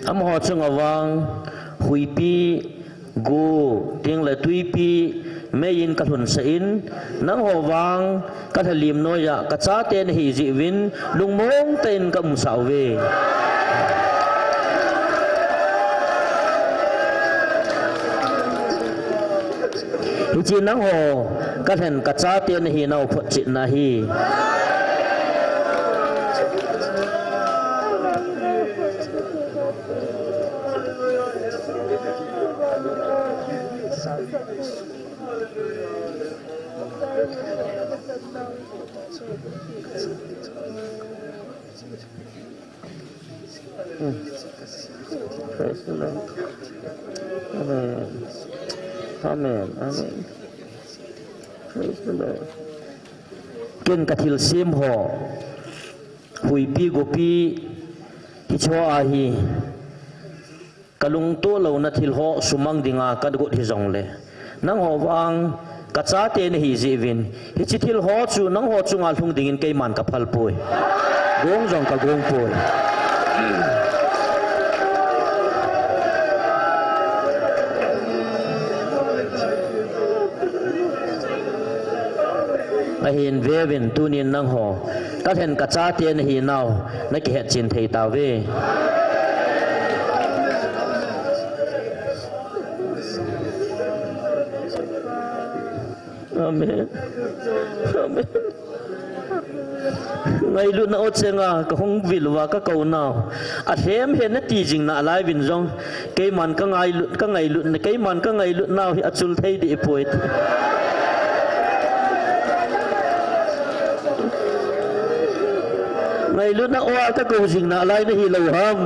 Amaho chunga vang, huipi, gu, tengle tuipi, meiyin kalhunsah in, nangho vang, ka lhalim noiya, kachate nahi jeh uvin, lungmong tah in kaumsah uve. Hiche nangho, kalhen kachate nahinau photchetna ahi. Mm. Praise the Lord. Amen. Amen. Amen. Praise the Lord. Ken kathilsem ho, huipi gupi, hiche ho ahi. Kalungtoh louna thil ho sumang dinga kagot hijongle, nangho vang kachate nahi jeh uvin, hiche thil ho chu nangho chunga lhung dingin keiman kaphal poi. Gong jong kagong poi. Ahin veuvin tunin nangho, kalhen kachate nahinau, nakihetchen thei tauve. Amen. Amen. Ngailutna o chenga kahung vil uva kakou nau, alhem hen nati jing nalai uvin jong, keiman kangailut, kangailutna, keiman kangailut nau hi achul thei deh poi. Ngailutna o a kakou jing nalai nahi lou ham.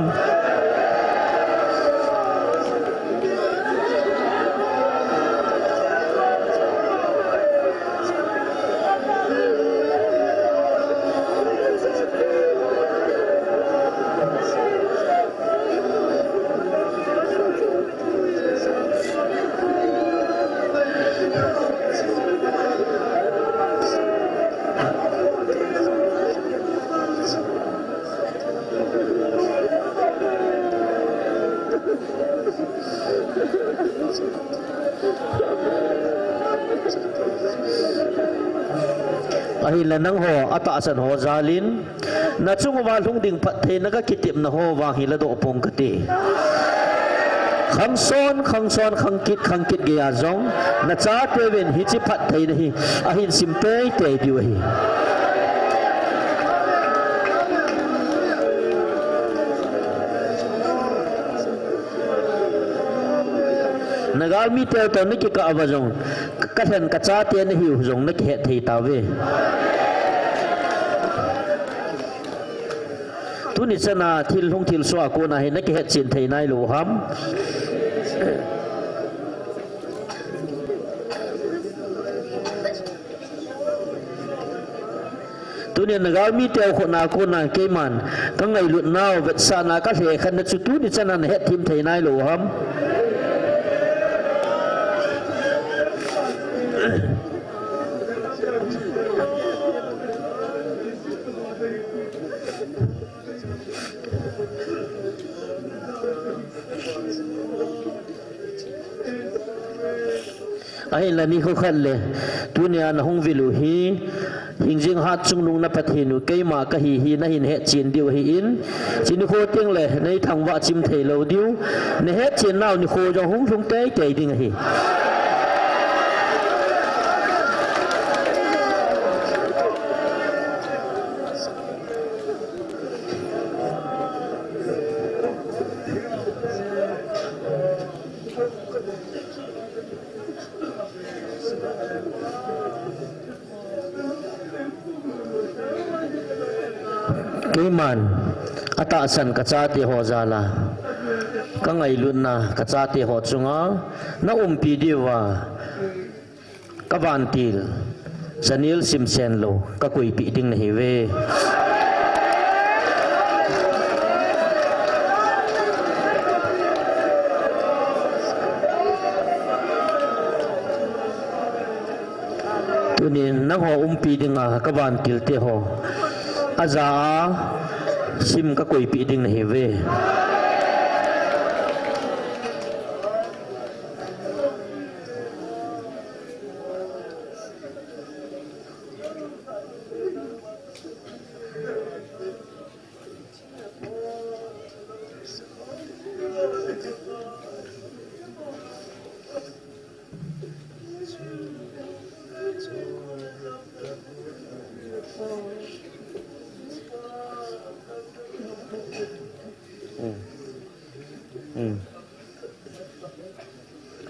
Ahinla nangho atahsan ho jalin, nachung uva lhung ding phattheina kakitepna ho vang hi ladoh pong kate. Khangson, khangson, khangkit, khangkit geiya jong, nachateuvin hiche phattheina hi ahin sim teitei diu ahi. Nagalmi tel toh nakikah uva jong, kalhen kachate nahiu jong nakihet thei tauve. Tuni chana thil hung thilsoh a kona hi nakihetchen thei nailou ham. Tunia nagalmi teu khona kona keiman kangailutnau vetsahna kalhekhenna chu tuni chana nahet thim thei nailou ham? Ahinla nikho khat le, tunia nahung vil u hi, hingjing hatchungnung na Pathen u keima kahi hi nahin hetchen diu ahin, hiche nikho tengle nei thangvah chim theilou diu, nahetchen nau nikho jong hung lhung teitei ding ahi. Keiman atahsan kachate ho jal a, kangailutna kachate ho chunga naumpi diuva, kavantil Janiel Simsenlou kakoipeh ding nahiuve. Tunin nangho umpi dinga kavantil teho ajah a Sim kakoipeh ding nahiuve.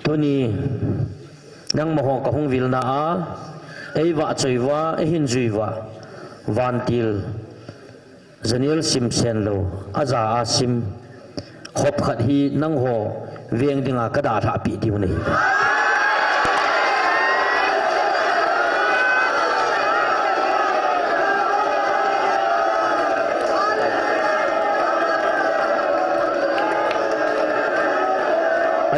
Tuni nangmaho kahung vilna a, eivahchoi uva, eihin jui uva, vantil Janiel Simsenlou ajah a Sim khop khat hi nangho veng dinga kadalhah peh diu nahi.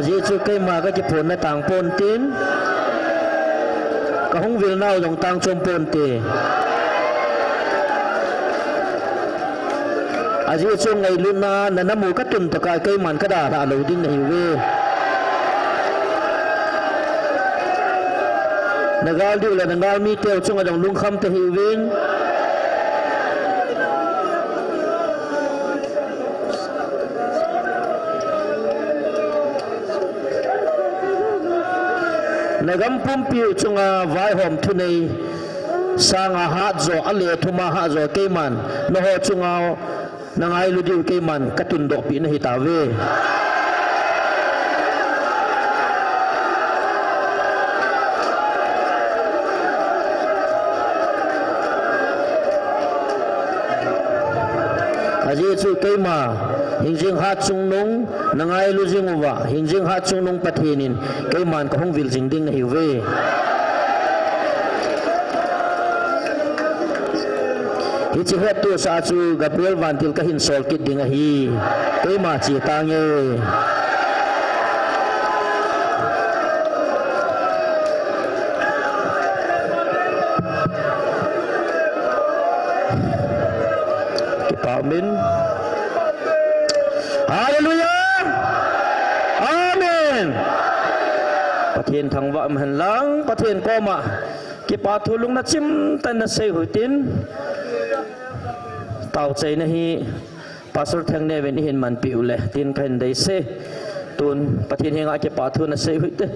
Ajeh chu keima kakiphonna tang pontin, kahung vilnau jong tang chom ponte. Ajeh chu ngailutna, na, namu katun tokah keiman kadalhah lou ding nahiuve. Nagal diu le nagalmi teu chunga jong lungkham tahih uvin. Nagam pumpi u chunga vaihom thunei sanga hatjo, ale thuma hatjo keiman nangho chunga nangailu diu keiman katundohpeh nahitauve. Ajeh chu keima hingjing hatchungnung nangailu jing uva, hingjing hatchungnung Pathen in keiman kahung vil jing ding nahiuve. Hiche hettohsah chu Gabriel vantil kahin sol kit ding ahi. Keima che tange. Kipah umin. Hallelujah! Amen! Pathen thangvah um hen lang, Pathen koma kipathu lungna chimtah in nasei u hitin. Taochaina hi Pastor Thengneo in eihin manpeh u le tin kahin deisah e. Tun Pathen henga kipathu nasei u hite.